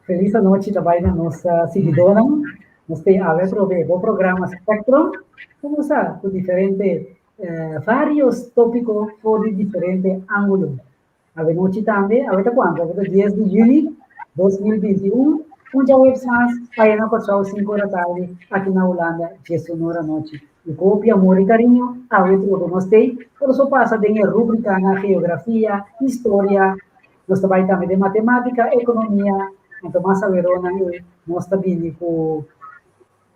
Felis anochi ta bai na nos siguidónan. Nos tin awe atrobe bo programa Spectrum ku nos sa ku diferente varios tópiko for di diferente ángulo. Awe nochi tambe, awe ta kuantu? Awe ta dies di yüni 2021, un djaweps mas pa e na Kòrsou sinku ora tardi, aki na Hulanda diesun ora nochi. I ku hopi amor i kariño awe trobe nos tei, pero so pasa den e rúbrikanan geografia, historia, nos ta bai tambe den matemátika, ekonomia, anto mas aweronan ei nos ta bini ku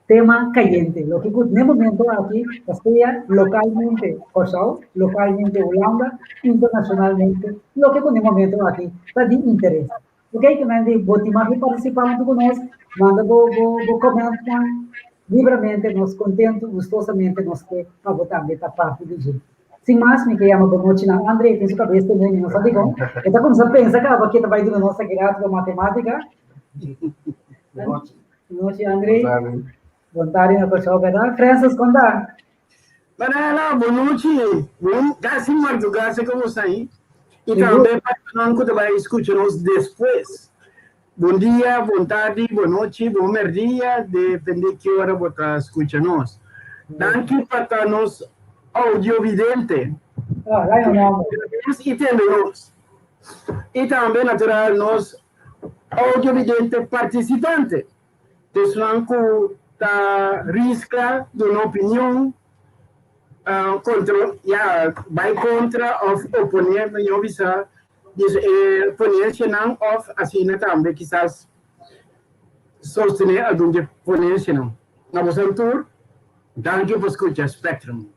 Tema kayente, loke ku n'e momento aki ta sea lokalmente Kòrsou, lokalmente Hulanda, internashonalmente, loke ku n'e momento aki ta di interes. Ok, ke men di bo tin mag di partisipá huntu ku nos, manda bo bo bo komentnan libramente, nos kontentu, gustosamente nos ke pa bo tambe ta parti di dje. Sin mas, mi ke yama bo nochi na Andre, e tin su kabes tene, mi no sa dikon. E ta kuminsá pensa kaba ke ta bai duna nos aki rato pa matematika. Nochi. Nochi, André. Bon tardi na Kòrsou, bèrdat? Francis, kon ta? Manela, bon nochi. Bon, kasi mardugá se komo sa ei. I tambe pa esnan ku ta bai skucha nos despues. Bon dia, bon tardi, bon nochi, bon mèrdia, depende ki ora bo ta skucha nos. Danki pa ta nos audiovidente. Ah, laña nòmber. I tende nos. I tambe natural nos Audiovidente partisipante, Esnan ku ta riska duna opinion kontra, ya, bai kontra òf oponé, mihó bisa, e ponensianan òf asina tambe kisas sostené algun di e ponensianan. Na boso tur, danki pa skucha Spectrum.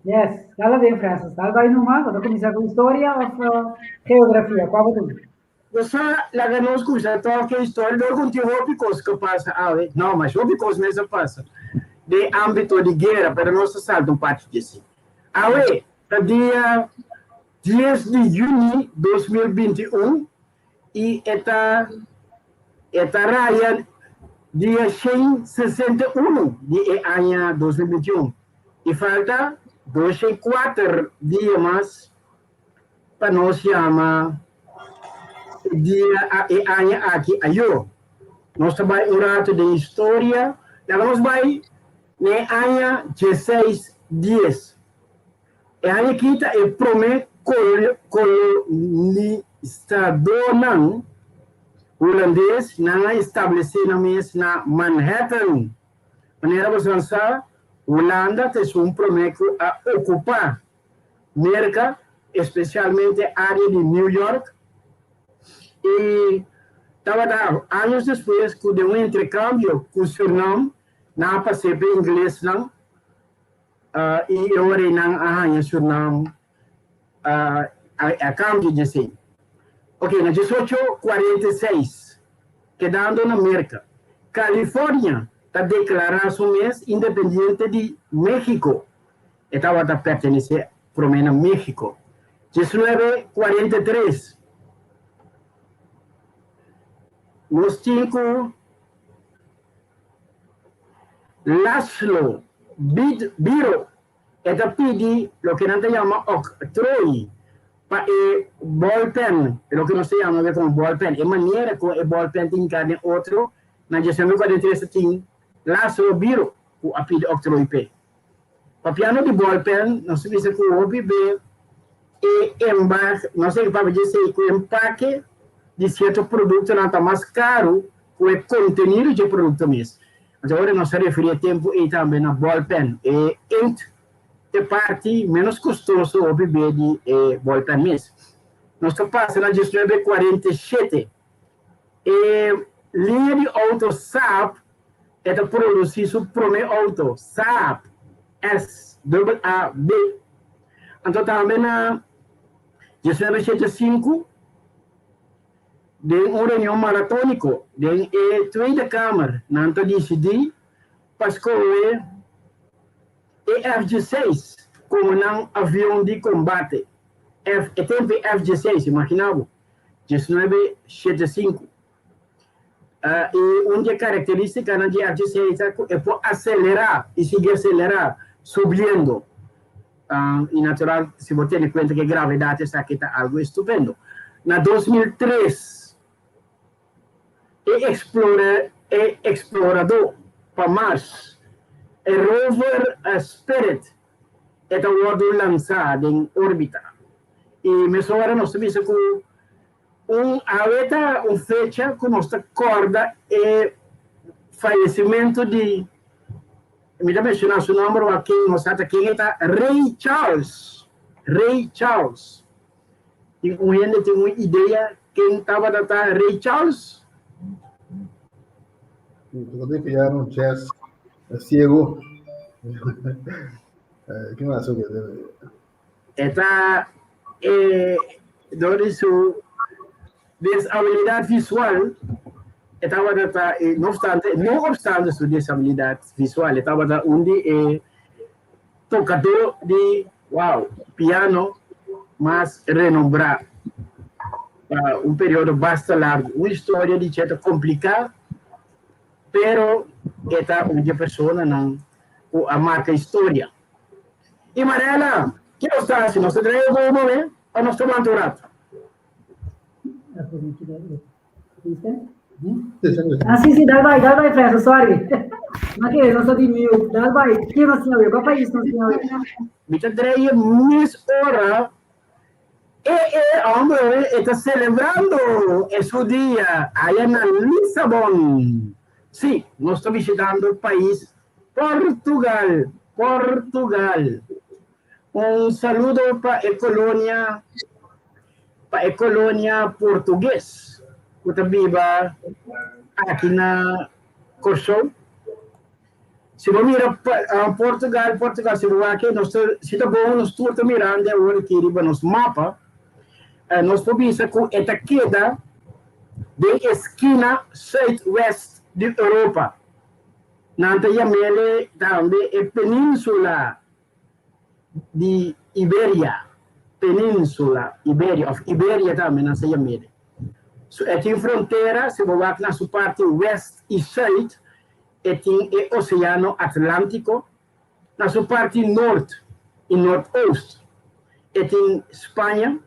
Yes, dal aden Francis, dal bai numa, bo ta kuminsá ku historia òf geografia, kua bo ta usa? Bo sa, laga nos kuminsá toka historia dor ku tin hopi kos ku pasa awe, no, mas hopi kos mes a pasa den ámbito di guera, pero nos ta salta un parti di esei. Awe ta dia dies di yüni 2021 i e ta e ta raya dia 161 di e aña 2021 i falta 204 dia mas pa nos yama e dia e aña aki ayó. Nos ta bai un rato den historia, laga nos bai na e aña 1610. E aña aki ta e promé kolonisadónan hulandes nan a establesé nan mes na Manhattan. Manera boso sa, Hulanda ta esun promé ku a okupá Merka, espesialmente área di New York, i tabata años despues ku den un entrekambio ku Sürnam nan a pas'é p'e inglesnan. I e ora ei nan a haña Surnam a kambio di esei. Ok, na 1846, kedando na Merka, California ta deklará su mes independiente di México. E tabata pertenesé promé na México. 1943, nos tin ku Laszlo Biro e ta pidi loke nan ta yama octrooi pa e ballpen, loke nos ta yama awe komo ballpen, e manera kon e ballpen ta hinká den otro. Na 1943 ta tin Laszlo Biro ku a pidi octrooi p'e. Papiando di ballpen, nos ta bisa ku hopi be e embark, nos ta papia dje ku empake di sierto produktonan ta mas karu ku e kontenido dje produkto mes. Anto ora nos ta referí e tempu ei tambe na ballpen, e inkt ta e parti ménos kostoso hopi be di e ballpen mes. Nos ta pasa na 1947, e liña di outo Saab e ta produsí su promé outo, Saab, S-A-A-B. Anto tambe na 1975, Den un reunion maratóniko den e Tweede Kamer nan ta disidí pa skohe e F-16 komo nan avion di kombate. F, e tempu e F-16, imaginá bo, 1975. I un di e karakterístikanan di e F-16 ta ku e por aselerá i sigui aselerá subiendo. I natural, si bo tene kuenta ku e gravedat esaki ta algu estupendo. Na 2003, E explore, e exploradó pa Mars, e rover Spirit, e ta wòrdu lansá den órbita. I mesora nos ta bisa ku un awe ta un fecha ku nos ta kòrda e fayesimentu di, mi ta menshoná su nòmber wak ken nos sa ta ken e ta, Rei Charles, Rei Charles. Tin un hende tin un idea ken tabata ta Rei Charles? Tabata di piano un chess ciego. Ken mas oke? E ta e dor di su desabilidad visual e tabata ta e no obstante no obstante su desabilidad visual e tabata un di e tokadó di wow piano mas renombrá pa un periodo basta largu. Un historia di dje ta kompliká, pero e ta un dje personanan ku a marka historia. I Marela, ke nos ta hasi? Nos ta trae bo un momen òf nos ta wanta un ratu? Ah, sí, sí, dal bai, dal bai, Fred, sorry. Ma que no sa di mute. Dal bai, que no siña we, pa país no siña we. Mi ta dreye mes ora e e hombre e ta celebrando e su dia aya na Lisabon. Sí, nos ta visitando pais Portugal, Portugal. Un saludo pa e colonia pa e colonia portugues cu ta biba aki na Corsou. Si bo mira Portugal, Portugal, si bo wak nos ta, si ta bon nos tur ta mirando awor aki riba nos mapa, nos por bisa cu e ta keda den e skina zuidwest di Europa. Nan ta yam'ele tambe e peninsula di Iberia, Peninsula Iberia of Iberia tambe nan sa yam'e. So e tin frontera, si bo wak na su parti west i sùit e tin e Oseano Atlantiko, na su parti nort i nortoost e tin Spaña,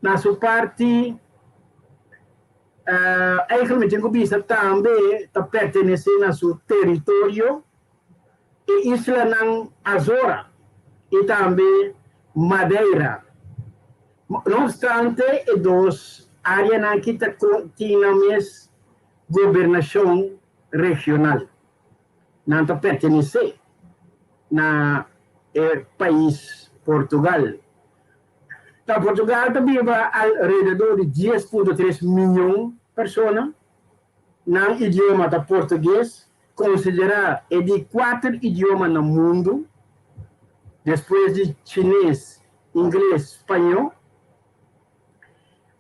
na su parti Eigenlijk mi tin ku bisa tambe ta pertenesé na su teritorio e islanan Azora i tambe Madeira. No opstante e dos áreanan aki ta tin nan mes gobernashon regional. Nan ta pertenesé na e pais Portugal. Na Portugal ta biba alrededor di 10.3 miyon persona. Nan idioma ta portugues, konsiderá e di kuater idioma na mundu, despues di chines, ingles, spañó.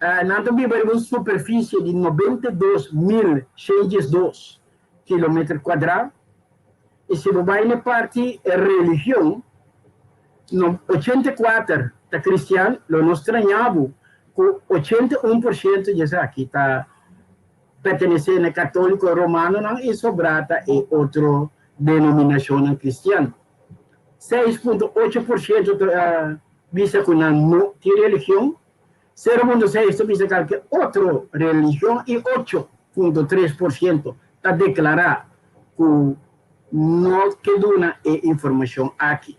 Nan ta biba riba un superfisie di 92.112 kilometer kuadrá. I si bo bai na e parti religion, no 84 ta kristian, lo no strañá bo ku 81% di esaki ta pertenesé na e katóliko romanonan i sobrá ta e otro denominashonnan kristian. 6.8% ta bisa ku nan no tin religion, 0.6 ta bisa kalke otro religion i 8.3% ta deklará ku no ke duna e informashon aki.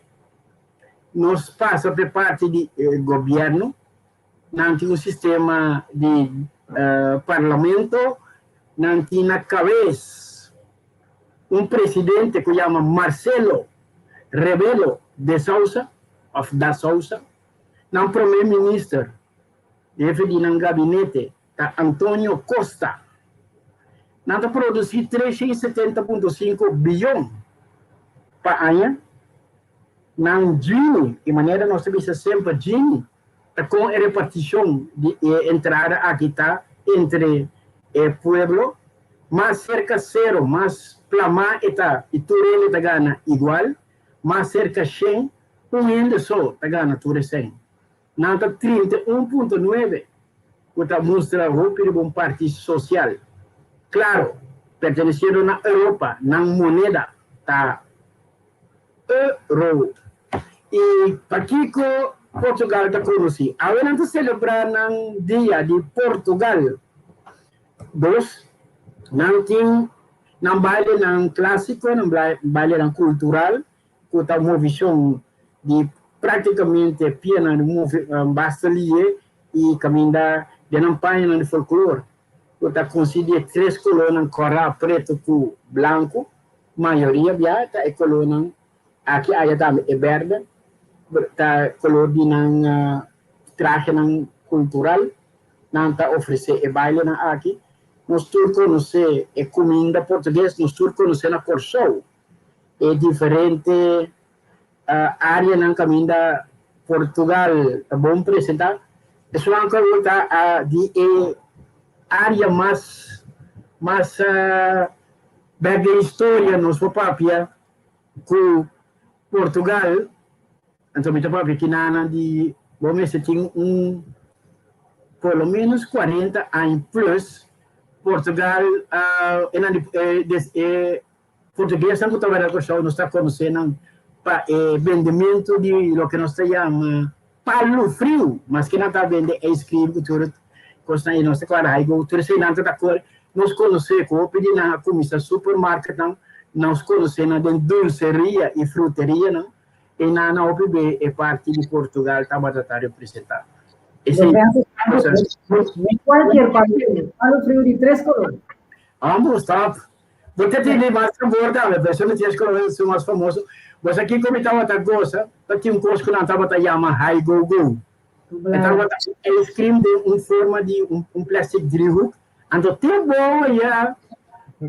Nos pasa p'e parti di gobièrnu, nan tin un sistema di parlamento, nan tin na kabes un presidente ku yama Marcelo Rebelo de Sousa òf da Sousa. Nan prome minister, hefe di nan gabinete, ta Antonio Costa. Nan ta produci 370.5 biyon pa aña. Nan Gini, e manera nos ta bisa semper Gini, ta con e reparticion di e entrada aki ta entre e pueblo. Mas cerca cero, mas plama e ta y tur hende ta gana igual. Mas cerca shen, un hende so ta gana tur e sen. Nan ta 31.9 ku ta mustra hopi riba un parti sosial. Klaro, pertenesiendo na Europa, nan moneda ta euro. I pakiko Portugal ta konosí? Awe nan ta selebrá nan Dia di Portugal. Dos. Nan tin nan bailenan clásico, nan bailenan cultural, cu ta movicion di practicamente pianan di move basta liye y caminda den nan pañanan di folklor cu ta consisti di e tres colornan cora, preto cu blanco, mayoria bia ta e colornan aki aya tambe e berde ta color di nan trahenan cultural. Nan ta ofresé e bailenan aki. Nos tur konosé e kuminda portugues, nos tur konosé na Kòrsou e diferente áreanan kaminda Portugal ta bon presentá. Esun ku awor ta di e área mas mas bèk den historia nos por papia ku Portugal. Anto mi ta papia kinanan di bo mester tin un por lo menos 40 aña plus Portugal e nan di e portuguesnan ku tabata na Kòrsou nos ta konosé nan pa e bendementu di loke nos ta yama palu friu maske nan ta bende ice cream ku tur kosnan i nos ta kòrda haigo tur esei nan ta ta kore nos konosé ku hopi di nan a kuminsá supermarketnan nos konosé nan den dulseria i fruterianan. E nan a hopi be e parti di Portugal tabata ta representá. Esei Ni cualkier palo friu, palo friu di tres color. Ambos stop. Bo ta tene mas sabor tambe, pero esun di tres color esun mas famoso. Bo sa kiko mi tabata gosa? Ta tin un kos ku nan tabata yama Hi Go Go. E tabata un ice cream den un forma di un plastic driehoek. Anto te bo ya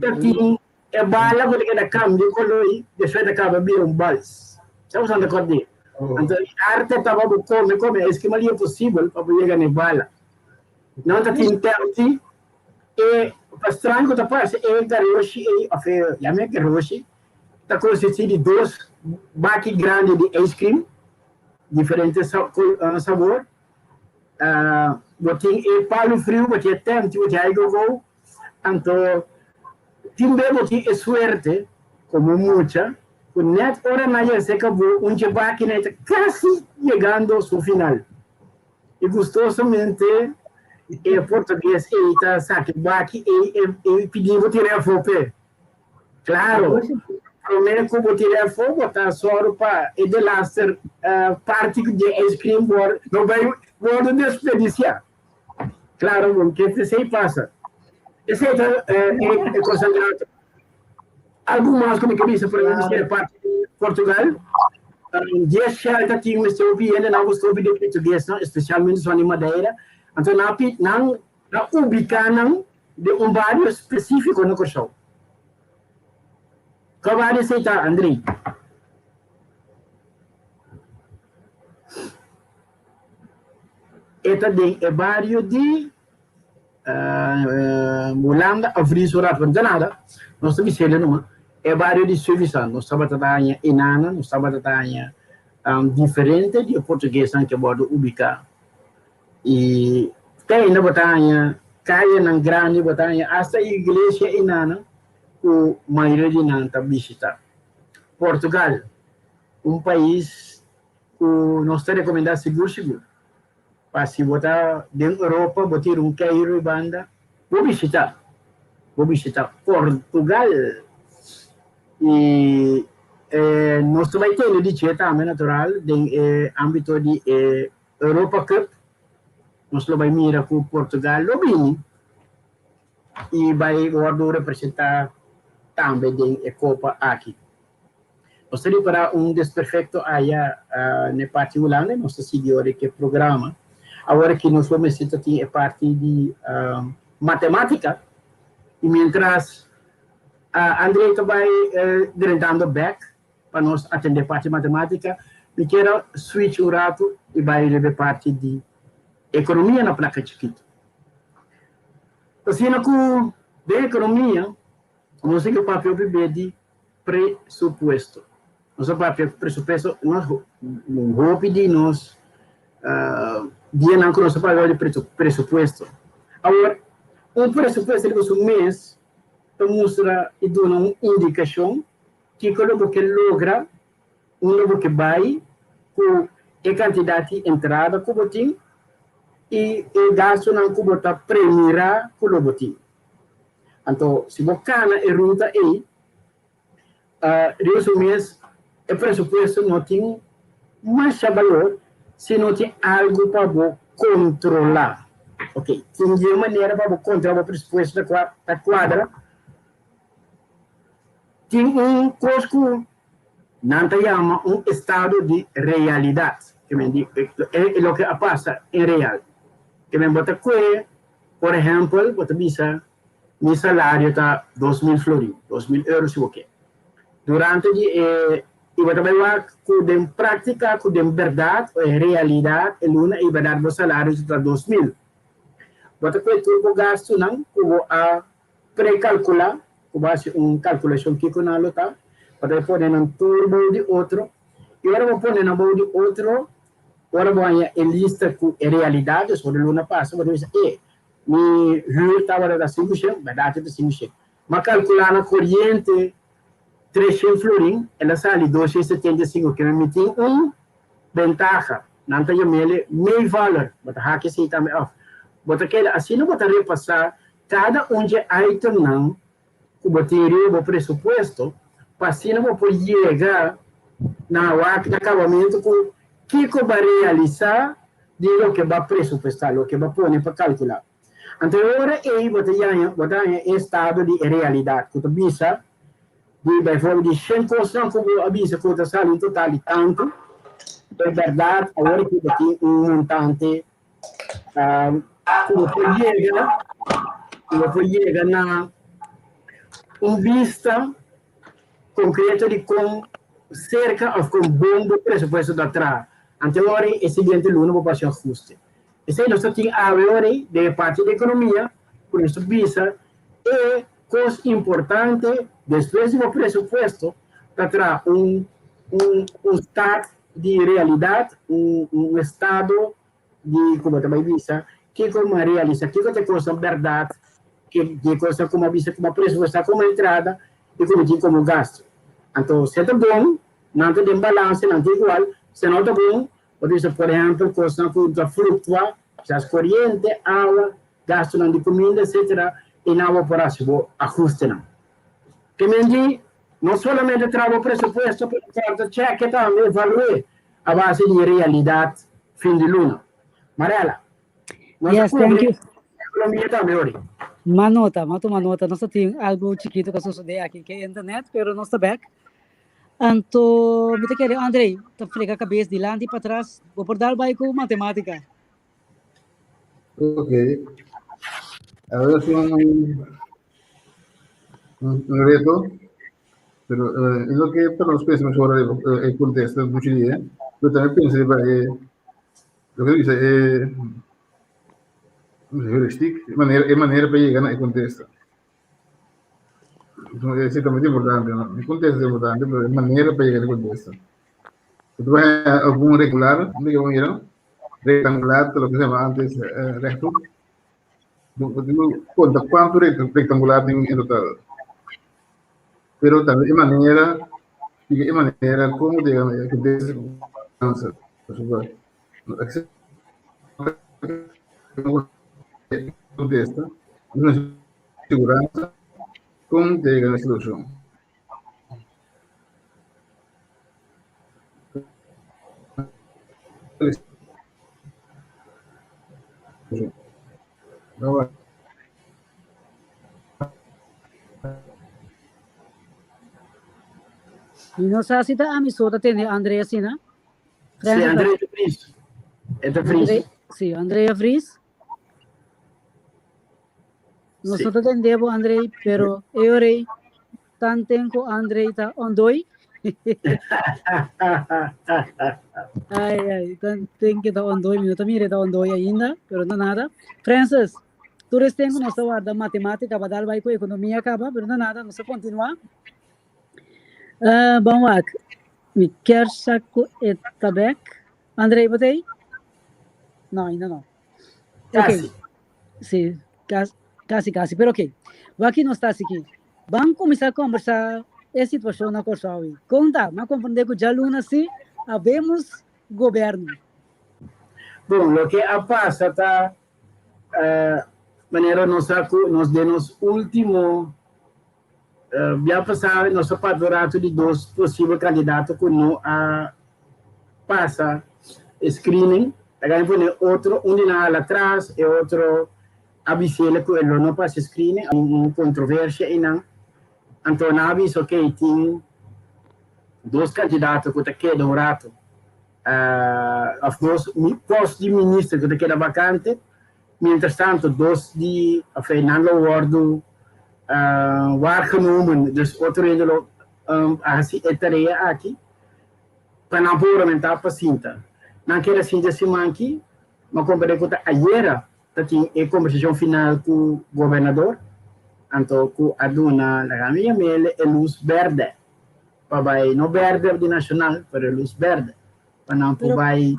ta tin E bala ku ta keda kambia koló i despues ta kaba bira un bals. Sa bo ta kòrd'é? Anto e arte taba bo kome kome es ki malia posibel pa bo yega na e bala. Nan ta tin tèlti e pa straño ku ta parse e garoshi ei òf e yam'é garoshi ta konsistí di dos baki grandi di ice cream diferente sabor. Bo tin e palu friu, bo tin e tènti, bo tin aigogo. Anto tin be bo tin e suerte komo mucha ku nèt ora nan yega serka bo un dje baki nan e ta kasi yegando su final. I gustosamente e portugues ei ta saka e baki ei e pidi bo tira e afó p'e. Klaro, promé ku bo tira e afó bo ta sòru pa e delaster parti dje ice cream no bai wòrdu desperdisiá. Claro, bon, ke esei pasa. Esei ta e cosa grata. Algo mas ku mi ke bisa por ejemplo, e parti di Portugal, dies shell ta tin mester hopi hende nan gusta hopi di portugues nan, especialmente son di Madeira. Anto nan nan a ubica nan den un bario specifico na Kòrsou. Kua bario esei ta, Andrei? E ta den e bario di Hulanda a vries un rato, pero no ta nada, nos ta bis'el numa, e bario di Suivisant, nos tabata ta haña enana, nos tabata ta haña diferente di e portuguesnan ke wòrdu ubiká i te ainda bo ta haña kayanan grandi, bo ta haña asta iglesia enana ku mayoria di nan ta bishitá. Portugal, un pais ku nos ta rekomendá sigur sigur pa si bo ta den Europa bo tira un keiru i banda bo bishita bo bishita Portugal i nos ta bai tene di dje tambe natural den e ambito di e Europa Cup nos lo bai mira ku Portugal lo bini i bai wòrdu representá tambe den e kopa aki. Nos ta ripará un desperfecto aya n'e parti Hulanda, nos ta sigui ora ku e programa. Awor aki nos lo mester ta tin e parti di matematica i mientras André ta bai drentando bek pa nos atende parti matematica, mi kier a switch un rato i bai riba e parti di economia na placa chikito. Asina ku den economia nos tin ke papia hopi be di presupuesto. Nos a papia presupuesto, nos hopi di nos dianan ku nos a papia di presupuesto. Awor, un presupuesto riba su mes ta mustra i duna un indikashon kiko lo bo ke logra, unda bo ke bai ku e kantidat di entrada ku bo tin i e gastunan ku bo ta premirá ku lo bo tin. Anto, si bo kana e ruta ei, riba su mes e presupuesto no tin masha balor si no tin algu pa bo kontrolá. Ok, tin di un manera pa bo kontrolá bo presupuesto ta kuadra. Tin un kos ku nan ta yama un estado di realidat, ke men di e loke a pasa en real. Ke men bo ta kue, por ehèmpel, bo ta bisa mi salario ta 2000 florin, 2000 euro si bo ke. Durante di e i bo ta bai wak ku den práktika, ku den bèrdat o en realidat e luna ei bèrdat bo salario ta 2000. Bo ta kue tur bo gastunan ku bo a Prekalkulá, ku bo hasi un kalkulashon kiko nan lo ta, bo ta pone nan tur bou di otro, i ora bo pone nan bou di otro, ora bo haña e lista ku e realidat, dus ora luna pasa bo ta bisa, e, mi hür tabata ta 500, bèrdat e ta 500, m'a kalkulá na koriente 300 florin, el a sali 275, keme mi tin un bentaha, nan ta yam'el meevaller, bo ta hak esei tambe òf bo ta keda asina bo ta repasá Kada un dje itemnan ku bo tin riba bo presupuesto pa asina bo por yega na wak na kabamentu ku kiko ba realisá di loke ba presupuestá, loke ba pone pa kalkulá. Anto e ora ei bo ta yaña bo ta haña e estado di e realidat ku ta bisa di bijvoorbeeld di shen kosnan ku bo a bisa ku ta sali un total di tantu, e bèrdat awor aki bo tin un montante Ku bo por yega, ku bo por yega na un bista konkreto di kon serka òf kon bon bo presupuesto ta traha. Ante ora e siguiente luna bo por hasi ahuste. Esei nos ta tin awe ora ei den e parti di ekonomia ku nos ta bisa e kos importante despues di bo presupuesto ta traha un un un start di realidat, un un estado di ku bo ta bai bisa kiko mi a realisa, kiko ta e kosnan bèrdat, ke di e kosnan ku mi a bisa ku mi a presupuestá komo entrada i ku mi tin komo gastu. Anto si e ta bon, nan ta den balanse, nan ta igual, si no ta bon, bo ta bisa por ehèmpel kosnan ku ta fluktua, kisas koriente, awa, gastunan di kuminda etsetera, i nan bo por hasi bo ahustenan. Ke men di no solamente traha bo presupuesto, pero kòrta chèke tambe, evalu'é a base di realidat fin di luna. Marela, nos a Yes, thank kubri you. ekonomia tambe ori. Ma nota, ma tuma nota. Nos ta tin algo chikito ku a sosodé aki ku e internet, pero nos ta bèk. Anto, mi ta kere, André, ta frega kabes dilanti i patras. Bo por dal bai ku matemátika. Ok. Awor es un, un, un reto, pero eh, es lo que para nos pensa mejor eh, el contexto mucho día, pero también pensa eh, lo que dice eh, heuristic, manera, e manera para llegar a contesta. Esei tambe ta importante, no? E contesta ta importante, pero e manera pa yega na e contesta. Si tu haña algun regular, unda ke bo mira? Rectangular ta loke se yama antes eh, rechthoek. Bo tin ku konta kuantu rectangular tin en total. Pero tambe e manera, e manera kon bo ta yega na e contesta. Contesta, una seguransa con te llega na solucion. Mi no sa si ta ami so ta tende André asina. Sí, André de Vries. E de Vries. Sí, Andrea Vries. Nos no ta tende bo, André, pero e orei tanten ku André ta ondoi. Ai, ai, tanten que ta ondoi, mi no ta mira ta ondoi ainda, pero no nada. Francis, tur es tempo nos ta warda matemática pa dal bai ku economia kaba, pero no nada, nos ta continua. Ban wak, mi kier sa ku e ta bek. André, bo ta ei? No, ainda no. Casi. Ok. Sí, casi, casi, pero ok. Wak nos ta asiki. Ban kuminsá kombersá e situashon na Kòrsou ei. Kon ta? Mi a komprendé ku djaluna sí habemos gobièrnu. Bon, loke a pasa ta, Manera nos sa ku nos den nos último bia pasá nos a papia un ratu di dos posibel kandidato ku no a pasa e screening. Ta gana pone otro, un di nan a hala atras, e otro a bis'el ku e lo no pasa e screening. Un kontroversia einan. Anto nan a bisa ok tin dos kandidato ku ta keda un ratu òf dos pòst di minister ku ta keda vakante. Mientras tanto dos di of nan lo wordo waargenomen, dus otro hende lo haci e tarea aki pa nan por huramentá pa sinta. Nan keda sinta siman aki, ma comprende cu ta ayera ta tin e conversacion final cu gobernador, anto cu a duna laga mi yam'el e luz berde pa bay, no berde di nacional, pero e luz berde pa nan por bay.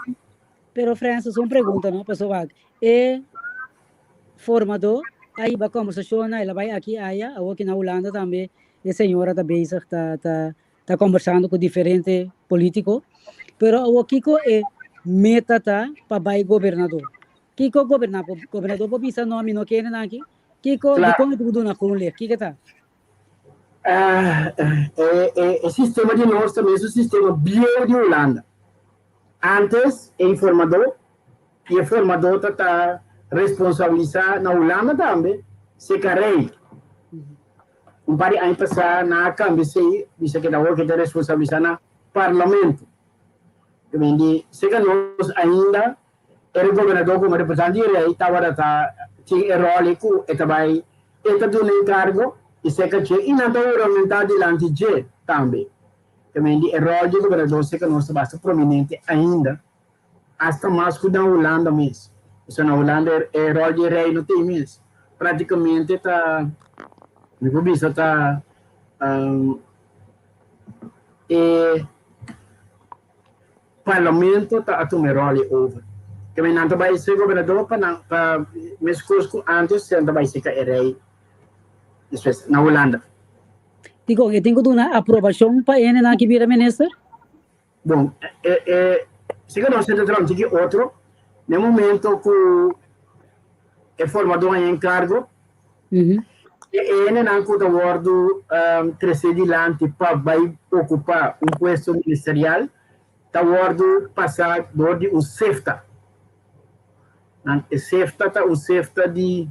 Pero Francis, un pregunta no, pasobra wak, e formadó a hiba kombersashonnan, el a bai aki aya, awor ki na Hulanda tambe e señora ta bezig ta ta ta kombersando ku diferente polítiko, pero awor kiko e meta ta pa bai gobernador? Kiko goberna gobernador por bisa no mi no kere nan aki? Kiko dikon e tin ku duna groen licht? Kiko ta? E sistema di nos ta mes un sistema bieu di Hulanda. Antes e informadó i e formadó ta ta responsabilisá na Hulanda tambe seka rei. Un par di aña pasá nan a kambia esei bisa ke ta awor ke ta responsabilisá na parlamento. Ke men di seka nos ainda e gobernadó komo representante di rei tabata ta tin e ròl ei ku e ta bai e ta duna enkargo i seka dje i nan ta huramentá dilanti dje tambe. Tambe di e rol di gobernador seca nos ta basta prominente ainda, hasta mas cu na Hulanda mes. Pasobra na Hulanda e rol di e rey no tin mes. Practicamente ta, mi por bisa ta e parlamento ta a tuma e rol ei over. Tambe nan ta bay ser gobernador pa nan, pa mescos cu antes nan ta bay seca e rey despues na Hulanda. Dikon e tin ku duna aprobashon pa hendenan ki bira minister? Bon, e e si ku nos ta traha un tiki otro, na e momento ku e formadó haña enkargo, e hendenan ku ta wòrdu tresé dilanti pa bai okupá un puesto ministerial ta wòrdu pasá dor di un sefta. Nan e sefta ta un sefta di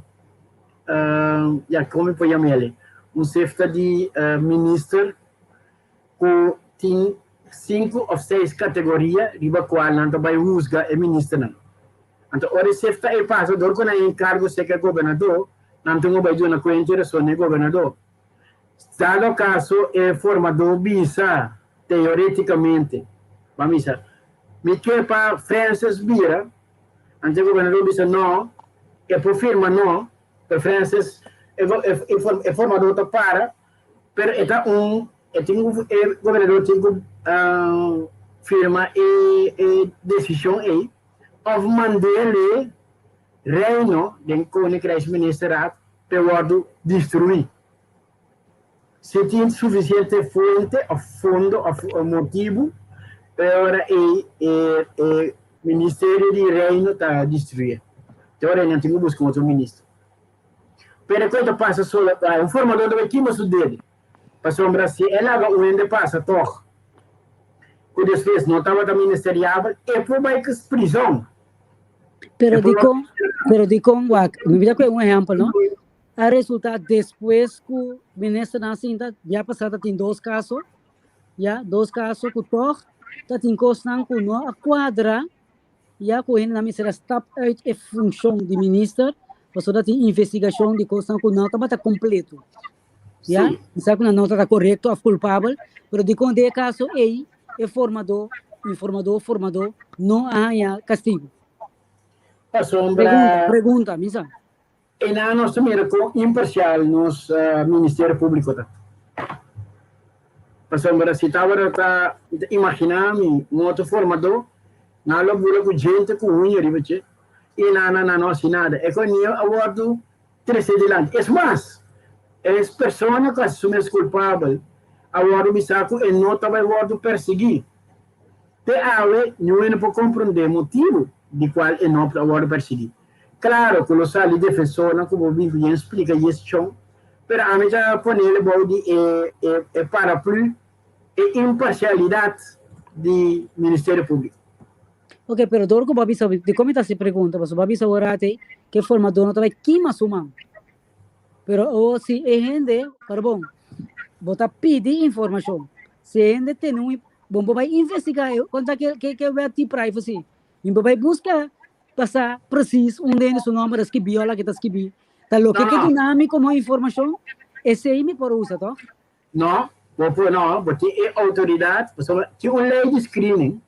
ya kon mi por yama el? Un sefta di minister ku tin sinku òf seis kategoria riba kual nan ta bai husga e ministernan. Anto ora e sefta ei pasa dor ku nan enkargo serka e gobernadó, nan tin ku bai duna kuenta i rason na e gobernadó. Dado kaso e formadó bisa teoretikamente, ban bisa, mi ke pa Francis bira. Anto e gobernador bisa no, e por firma no, pero Francis, e, e, e formador ta para, pero e ta un, e tin ku, e gobernador tin ku uh, firma e, e decision ei, of mandele reino den Koninkrijksministerraad pe wordu destruí. Si tin sufisiente fuente òf fondo òf motibu, e ora ei e e Ministerio di Reino ta destruye. Te ora ei nan tin ku buska un otro minister. Pero e kos ta pasa solo, un formador ta bai kima su dede, pasobra si e laga un hende pasa tòg ku despues no tabata ministeriabel, e por bai prison. Pero dikon, pero dikon wak, mi bida ku un ehèmpel no. A resulta despues ku ministernan sinta, ya pasá ta tin dos kaso, ya, dos kaso ku tòg ta tin kosnan ku no a kuadra, ya ku hendenan mester a stap uit e funshon di minister, pasobra tin investigashon di kosnan ku no tabata kompleto. Ya, mi sa ku nan no tabata korekto òf kulpabel, pero dikon den e kaso ei e formadó, informadó, formadó no a haña kastigu? Pasobra. Pregunta, pregunta, mi sa. Einan nos ta mira kon imparsial nos Ministerio Públiko ta. Pasobra si tabata ta, mi ta imaginá mi un otro formadó, nan lo bula ku djente ku uña riba dje i nan nan no hasi nada. E konia a wòrdu tresé dilanti. Es mas, es persona ku a hasi su mes kulpabel a wòrdu bisá ku e no ta bai wòrdu persiguí. Te awe niun hende por komprondé motibu di kual e no a wòrdu persiguí. Klaro ku lo sali defensornan ku bo bin ku yen splika yes chon, pero ami ta ponele bou di e e paraplu e imparsialidat di Ministerio Públiko. Ok, pero dor ku bo a bisa, dikon mi ta hasi pregunta? Pasobra bo a bisa ora te ku e formadó no ta bai kima su man. Pero awor si e hende, pero bon, bo ta pidi informashon. Si e hende tene un, bon bo bai investigá e, konta ke ke ke wet di privacy. Mi bo bai buska pa sa precies unda hende su nomber a skibí o la ke ta skibí. Ta loke No, ke no. duna mi komo informashon, esei mi por usa, tòg? No, bo por no, bo tin e outoridat, pasobra tin un lei di screening,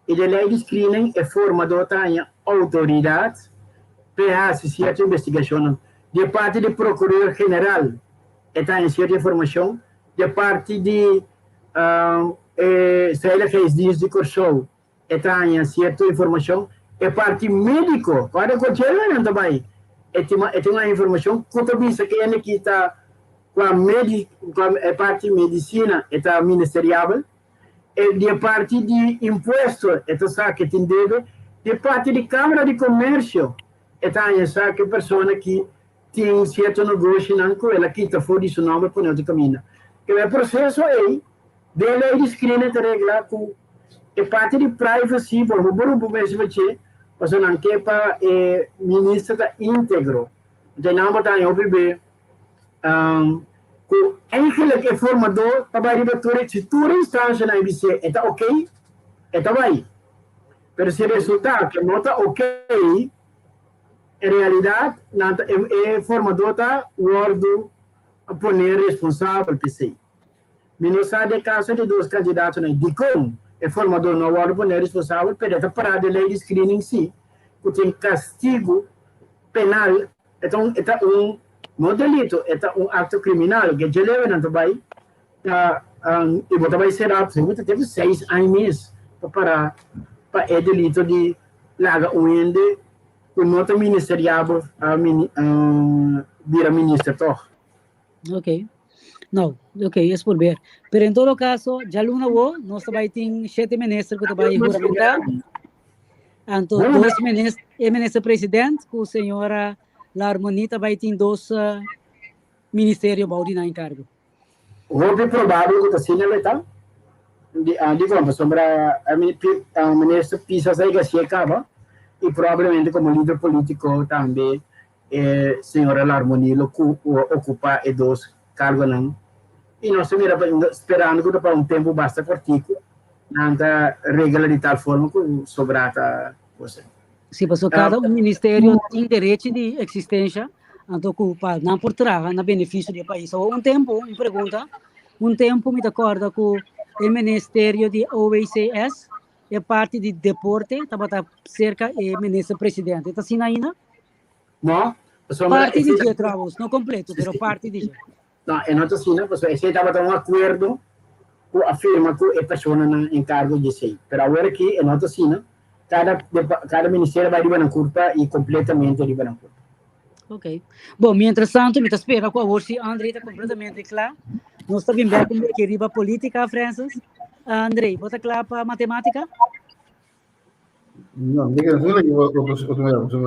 i den lei di screening e formador ta haña outoridat p'e hasi sierto investigashonnan. Di e parti di prokuror general e ta haña sierto informashon, di e parti di e Veiligheidsdienst di Kòrsou e ta haña sierto informashon, e parti médiko, kòrda kualkier hende nan ta bai, e tin e tin un informashon ku ta bisa ke hende ki ta kua medi kua e parti medisina e ta ministeriabel, e di e parti di impuesto e ta sa ke tin debe, di e parti di Kámara di Komersio e ta haña sa ke persona ki tin sierto negoshinan ku el a kita for di su nòmber pone otro kaminda. E proseso ei Den lei di screening ta regla ku e parti di privacy por bo rumpu mes riba dje pasobra nan ke pa e minister ta integro. Enton nan bo ta haña hopi be ku eigenlijk e formador ta bai riba tur si tur instancianan e bis'é e ta ok e ta bai pero si resulta ke no ta ok en realidad nan ta e formador ta wordu pone responsabel p'esei. Mi no sa den kaso di dos kandidatonan dikon e formador no a wòrdu poné responsabel, pero e ta pará den lei di screening sí, ku tin kastigu penal, e ta un e ta un no delito, e ta un akto kriminal, ke dje lewe nan ta bai ta i bo ta bai será bo ta tene seis aña mes pa pará pa e delito di laga un hende ku no ta ministeriabel bira minister tòg. Ok. No, ok, es por ver. Pero en todo caso, djaluna wo, nos ta bai tin shete minister ku ta bai juramentá. Anto dos minister, e minister president ku señora Larmonie ta bai tin dos uh, ministerio bou di nan encargo. Hopi probabel ku ta asina lo ta. Di, uh, di kon, pasobra uh, minister Pisas a yega kaba i probablemente komo lider politiko tambe E señora Larmonie lo ocupa e dos cargonan y nos ta mira sperando cu ta pa un tempo basta cortico nan ta regla di tal forma cu sobra ta cosa. Si, pasobra cada un ministerio tin derecho di existencia, anto cu pa nan por traha na beneficio di e pais. Awor un tempo, un pregunta, un tempo mi ta corda cu e ministerio di OWCS, e parti di deporte tabata cerca e minister presidente. Ta asina ainda? No, pasobra Parti di esei dje trouwens, no completo, pero parti di dje. No, e no ta asina, pasobra esei tabata un akuerdo ku a firma ku e personanan enkargo di esei. Pero awor aki e no ta asina, kada kada ministerio bai riba nan kurpa i kompletamente riba nan kurpa. Ok. Bon, mientras tanto mi ta spera ku awor si André ta kompletamente kla. Nos ta bin bek un beke riba politika, Francis. André, bo ta kla pa matematika? No, mi que no que otro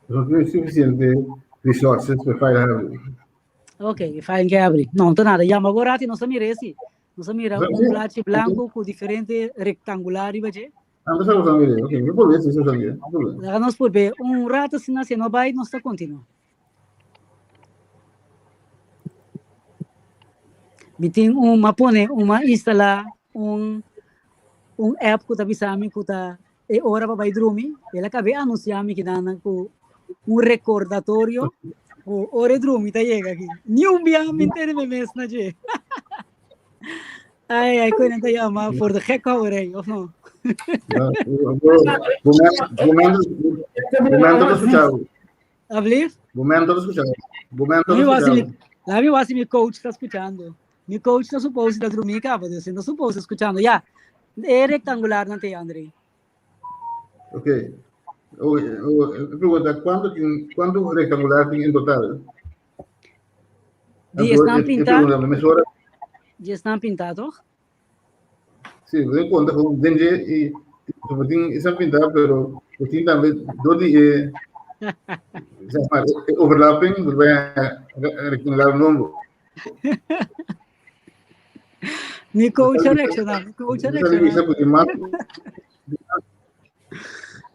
no tiene suficiente resources pa file habri. Ok, file que abri. No, no nada. Llama agora no sa mira esse. No sa mira un blachi blanco com diferente rectangular riba dje. Ah, no sa mira. Ok, mi por ver si sa mira. Laga nos por ver. Un rato si na no bai, nos ta continua. Mi tin un, m'a pone, un m'a instalá un un app ku ta bisa mi ku ta e ora pa bai drumi. El a kab'é anunsiá mi kidanan ku un rekordatorio ku ora e drumi ta yega aki. Ni un bia mi tene mi mes na dje. Ai, ai, ku nan ta yama voor de gekhouwerij, of no? Momento ta skuchá. Alblief? Momento ta skuchá. Momento ta Mi wasi skuchá. mi, la mi wasi mi coach ta skuchando. Mi coach ta supose ta drumi kaba, dus e ta supose skuchando. Ya, e rectangular nan te, André. Ok. O, o, e pregunta, kuantu tin, kuantu rectangular tin en total? Di Anto, esnan e, e pintá, pregunta, mesora, di esnan pintá, toch? sí, den konta ku den dje i Bo tin esa pinta, pero bo tin tambe dor di e zeg maar, e overlapping, bo bai rectangular nobo. Mi coach a reaccionar, mi coach a reaccionar.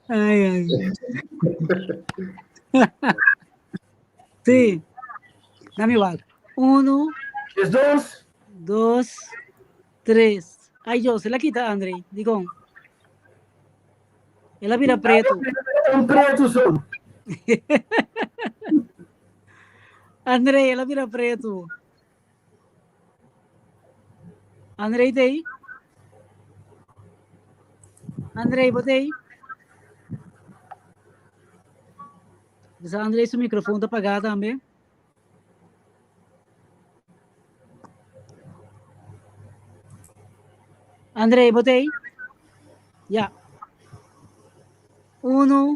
Ai, ai. Sí. Dame igual. Uno. Es dos. Dos. Tres. Ay, yo, se la quita, André. Digo. El a bira preto. Un preto son. André, el a bira preto. André, te aí? André, bote aí? Bisa André, su micrófono está apagado también. André, bo t'ei? Ya. Uno,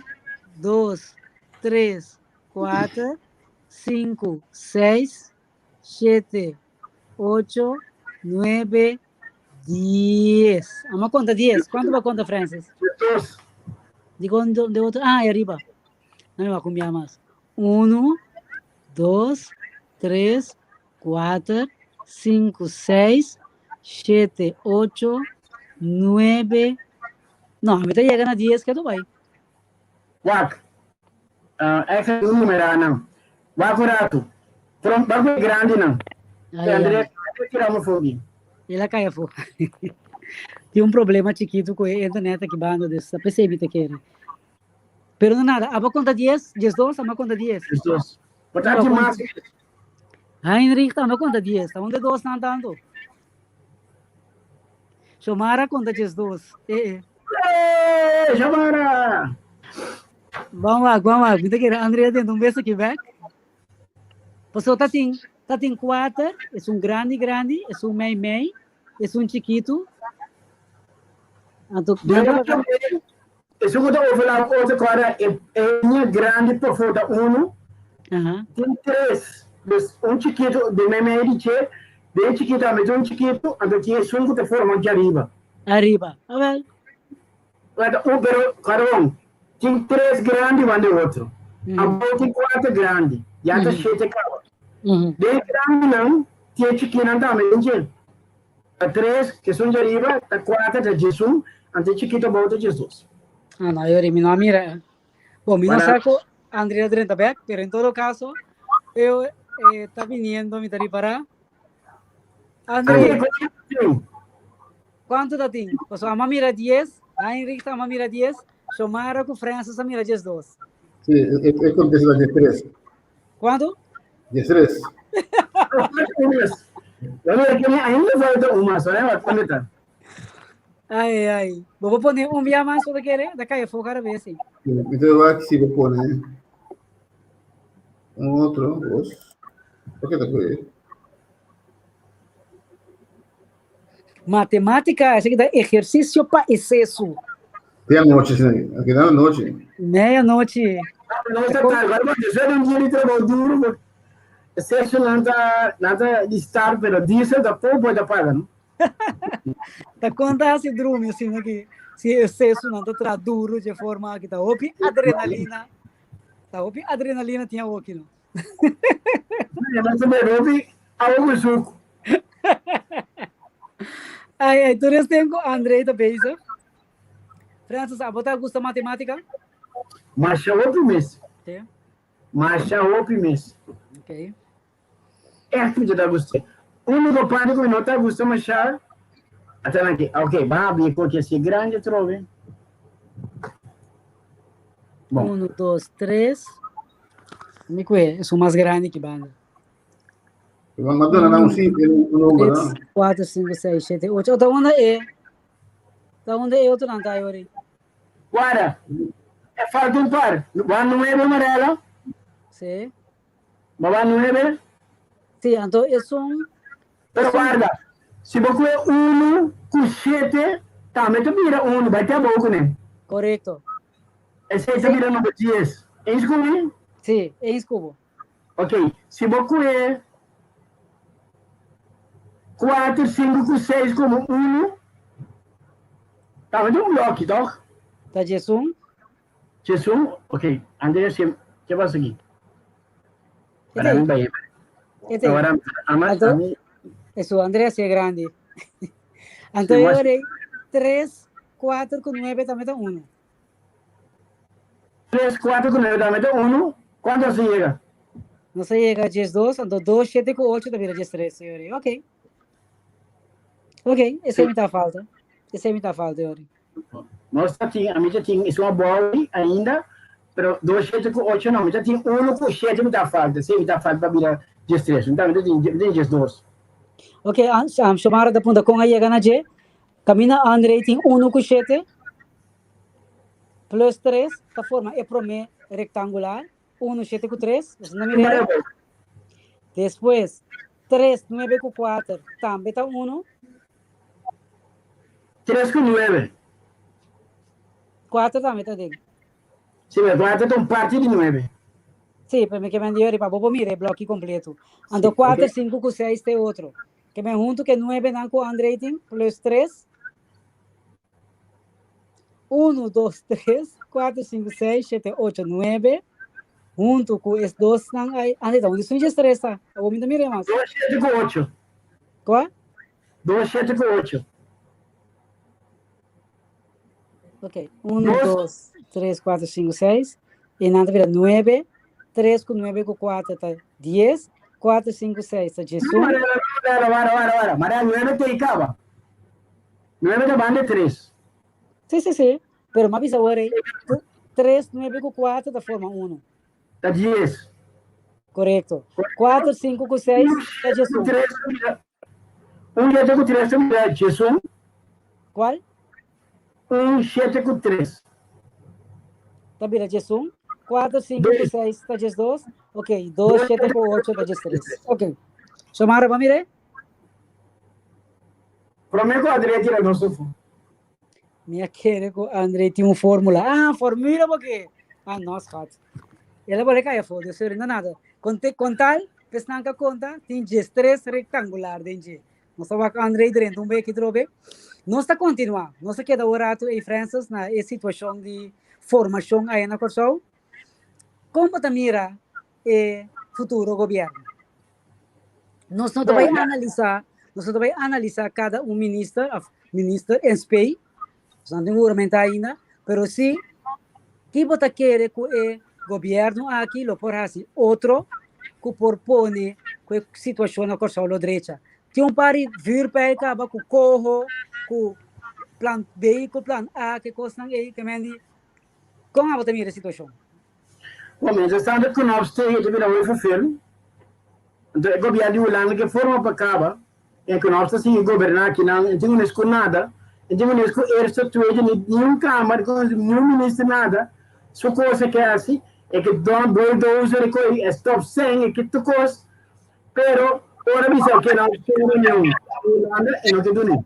dos, tres, kuater, sinku, seis, shete, ocho, nuebe, dies. Amo a konta dies. Kuantu bo a konta, Francis? Dos. Dikon de otro? Ah, ariba. No mi a kumbia mas. Uno, dos, tres, kuater, sinku, seis, shete, ocho, nuebe. No, ami ta yega na dies ketu bai. Wak, uh, e numeranan. Wak un ratu. From, wak e grandinan. Ai, ai. André, tira mo fogi. El a kai afó. Tin un problema chikitu ku e internet aki banda, dus ta p'esei mi ta kere. Pero no nada, abo conta 10, 12, amo conta 10. 12. Por tanto, mas. Heinrich tambe conta 10, ta un de dos nan tanto. Xomara conta 12. Eh, eh. Eh, Xomara! Vamos lá, vamos lá. Mi ta kere Andrea dentro un beso aquí back. Paso ta tin, ta tin cuater, es un grandi grandi, es un mei mei, es un chiquito. Anto, Esun ku ta overlap otro kòrda e liña grandi pafó ta unu, tin tres, dus un chikitu den meimei di dje, den e chikitu tambe tin un chikitu, anto tin esun ku ta forma djariba. Ariba, awel. Wèl, un, pero kòrda bon, tin tres grandi wan den otro, abou tin kuater grandi, ya ta shete kaba. Den e grandinan tin e chikinan tambe den dje. Ta tres, esun djariba, ta kuater, ta djesun, anto e chikito abou ta djesdos. Ah, no, yori, mi no a mira. Eh. Bon, mi no sa ku Andrea drenta bek, pero en todo caso, eu eh, ta viniendo, mi ta ripará. André, kuantu ta tin? Paso ama mira 10, Heinrich ta ama mira 10, Xomara ku Francis a mira 12. Sí, e contesta 13. Kuantu? 13. Ainda falta un mas, ¿eh? ¿Dónde está? Ai, ai. Bo por pone un bia mas si bo kere, ta kai afó kada bes, sí. Entonces va si bo pone un otro, dos. ¿Por qué te puede? Matemática, esaki ta ejercicio pa e sesu. Te anochi, sí. Aquí da anochi. Meia nochi. No está tal, cual porque yo un día de trabajo duro, porque sexo no está, no está de estar, pero diesel tampoco puede pagar, ¿no? Ta conta si drumi asina ki si e sesu nan ta traha duro dje forma aki ta hopi adrenalina ta hopi adrenalina tin awoki no. No se bebe hopi awa ku suku. Ai ai tur es tempo André ta bezig. Francis, abo ta gusta matematica? Masha hopi mes. Sí. Masha hopi mes. Okay. Echt mi ta gusta. Único parte ku mi no ta gusta masha, ata nan ki, ok, ban habri kochi asi grandi atrobe. Bon. Uno, dos, tres. Mi kue, esun mas grandi ki banda. Madonna na un sitio, un numero. Tres, cuatro, cinco, seis, siete, ocho. Ta unda e? Ta unda e otro nan ta ayori? Guarda, e falta un par. Wa nueve amarela. Sí. Ba wa nueve. Sí, anto esun. Pero guarda, si bo kue uno ku siete, tambe ta bira uno, bai te abou kuné. Korekto. Esei ta bira number dies. Eens ku mi? Sí, eens ku bo. Ok, si bo kue kuater, sinku ku seis komo unu. Tambe tin un blòki, tòg? Ta 11. 11? Ok. Andrea, si, ke pasa aki? Para mi bai. Ete. Ahora, ama, Anto, ami, eso, Andrea si e grandi. Anto, Si, yo mas- rei 3, 4 ku 9 tambe ta 1. 3, 4 ku 9 tambe ta 1. Kuantu nos a yega? Nos a yega 12, anto 2, 7 ku 8 ta bira 13, yo rei. Ok. Ok, esei mi ta falta. Esei mi ta falta, yo rei. Nos ta tin, ami ta tin esun abou ainda, pero 2, 7 ku 8 no. Mi ta tin 1 ku 7 mi ta falta. Sí, mi ta falta pa bira 13. Mi ta tin, mi tin 12. Ok, um, Xiomara ta punta kon a yega na dje. Kaminda André tin 1 ku 7 plus 3 ta forma e promé rektangular. 1, 7 ku 3. Boso no mira? Despues, 3, 9 ku 4 tambe ta 1. 3 ku 9. 4 tambe ta den. Sí, pero 4 ta un parti di 9. Sí, pero mi ke men di ori pa bo por mira e bloki kompleto. Anto 4, 5 ku 6 ta e otro. Ke men huntu ke 9 nan ku André tin plus 3. 1, 2, 3, 4, 5, 6, 7, 8, 9. Huntu ku es dos nan ai. André ta un di 3 ta. Abo mi ta mira mas. 2, 7 ku 8. Kua? 2, 7 ku 8. Ok, 1, 2, 3, 4, 5, 6. I nan ta bira 9. 3 ku 9 ku 4 ta 10. 4, 5, 6 ta 11. Wara, wara, wara, wara. Mara 9 te kaba. 9 ta banda 3. Sí, sí, sí. Pero m'a bisa awor ei, 3, 9 ku 4 ta forma 1. Ta 10. Korekto. 4, 5 ku 6 ta 11. 1 7 ku 3 ta bira 11. Kual? 1 7 ku 3. Ta bira 11. 4, 5 ku 6 ta 12. Ok, 2, 7 ku 8 ta 13. Ok. Xiomara, bo a mira? Promé ku André tira nos afó. Mi a kere ku André tin un fórmula. Ah, formula bo ke? Ah, no, schat. El a bole kai afó, dus no nada. Konte, kontal, pesnan ka konta, tin 13 rektangular den dje. Nos ta wak André drenta un beki trobe. Nos ta kontinuá. Nos ta keda un ratu ei, Francis, na e situashon di formashon aya na Kòrsou. Kon bo ta mira e futuro gobièrnu? Nos no ta bai analisá, nos no ta bai analisá kada un minister of minister en spei, nos no tin huramentá ainda, pero sí ki bo ta kere ku e gobièrnu aki lo por hasi otro ku por pone ku e situashon na Kòrsou lo drecha. Tin un par di vuurpijl kaba ku koho, ku plan B, ku plan A, ke kosnan ei, ke men di, kon abo ta mira e situashon? Bon, mientras tanto Knops te ta bira hoy vervel. Anto e gobierno di Hulanda ke forma pa kaba en Knops ta sigui goberna akinan en tin unes ku nada, en tin unes ku eerste, tweede, ni ni un kamer, ni un minister nada. Su kos e ke hasi, e ke don bulldozer e koi, e stop seng, e ke tur kos. Pero ora bisa ke Knops tin reunion ku Hulanda e no ke dune.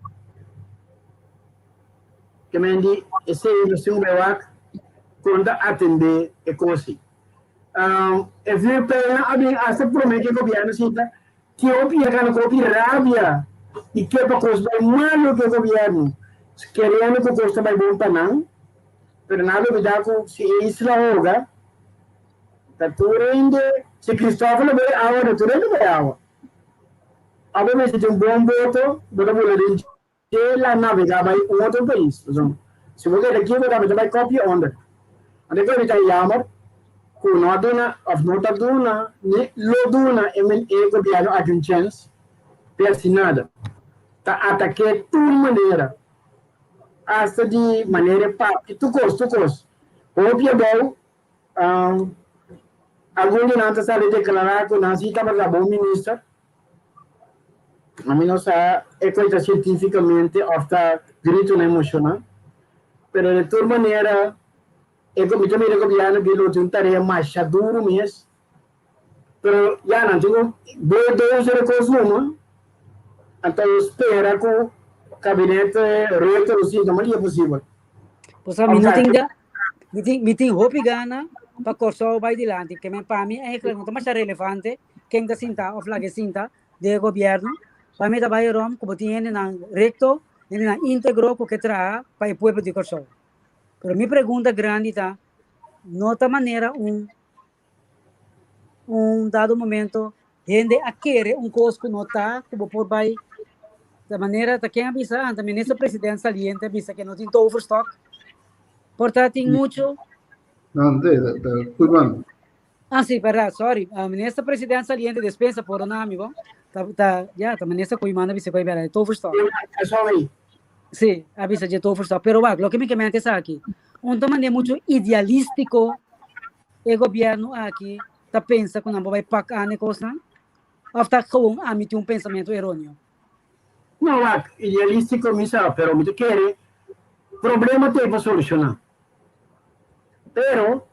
Ke men di esei nos tin un bewak kon ta atendé e kos ei. E vuurpijlnan a bin asta promé ku e gobièrnu sinta tin hopi yega ku hopi rabia di ke pa kos bai malu ku e gobièrnu keriendo ku kos ta bai bon pa nan, pero nan a lubidá ku si e isla hoga ta tur hende, si Kristòfel a bai awa ta tur hende bai awa. Abo mester tin un bon boto bo ta bula den El a navegá bai un otro pais. Pasobra si bo keda aki bo tambe ta bai kopia onder. Anto e kos ta jammer ku no a duna òf no ta duna ni lo duna e e gobièrnu aki un chèns pa hasi nada. Ta atak'é tur manera, asta di manera e papia, tur kos, tur kos. Hopi abou algun di nan ta sali deklará ku nan si tabata bon minister. Ami no sa e kos ta sientífikamente òf ta gritonan emoshonal, pero di tur manera e mi ta mira e gobièrnu aki lo tin un tarea masha duru mes, pero ya nan tin ku bulldozer e kos numa, anto spera ku kabinete Rutte lo sinta mas dia posibel. Pues mi no tin ga, mi tin, mi tin hopi gana pa Kòrsou bai dilanti, ke men pa mi eigenlijk no ta masha relevante ken ta sinta òf laga e sinta den e gobièrnu. Pa mi ta bai rom ku bo tin hendenan rekto. Hendenan íntegro ku ke traha pa e pueblo di Kòrsou. Pero mi pregunta grandi ta, no ta manera un un dado momento hende a kere un kos ku no ta, ku bo por bai ta manera ta ken a bisa anta minister president saliente a bisa ke no tin toverstok. Por ta tin mucho. No, no, ta Koeiman. Ah, sí, verdad, sorry. Uh, minister president saliente despensa por una amigo. Ta, ta, ya, ta minister Koeiman a bisa koe bera, toverstok. Sorry. Sí, a bisa je toverstok. Pero wak, loke mi ke mente es aki. Un ta manera mucho idealístico e gobierno aki ta pensa ku nan por bai pak aan e kosnan? Of ta gewoon ami tin un pensamentu eróneo? No, wak, idealístiko mi sa, pero mi ta kere problema t'ei pa solushoná. Pero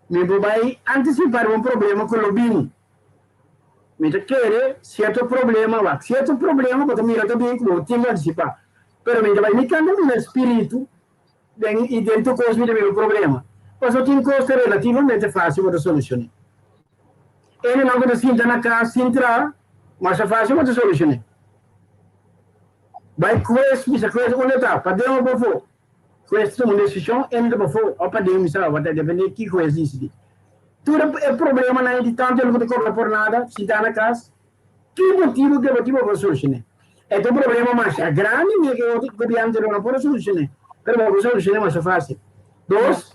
mi por bai antisipá riba un problema ku lo bini. Mi ta kere sierto problema, wak, sierto problema bo ta mira ta bin ku bo tin ku antisipá. Pero mi ta bai mi kanta mira spiritu Den i den tur kos mi ta mira un problema. Pasobra tin kos ta relativamente fásil bo ta solushoné. Hendenan ku ta sinta na kas sin traha, masha fásil bo ta solushoné. Bai kues, bisa kues unda ta, paden o pafó. Kues ta tuma un desishon, hende ta pafó o paden, mi sa, ta depende ki kues disidí. Tur e problemanan di tantu hende ku ta kobra por nada, sintá na kas, Ki motibu ke motibu bo por solushoné? E ta un problema masha grandi mi ke otro gobièrnu anterior no por a solushoné, pero bo por solushoné masha fásil. Dos,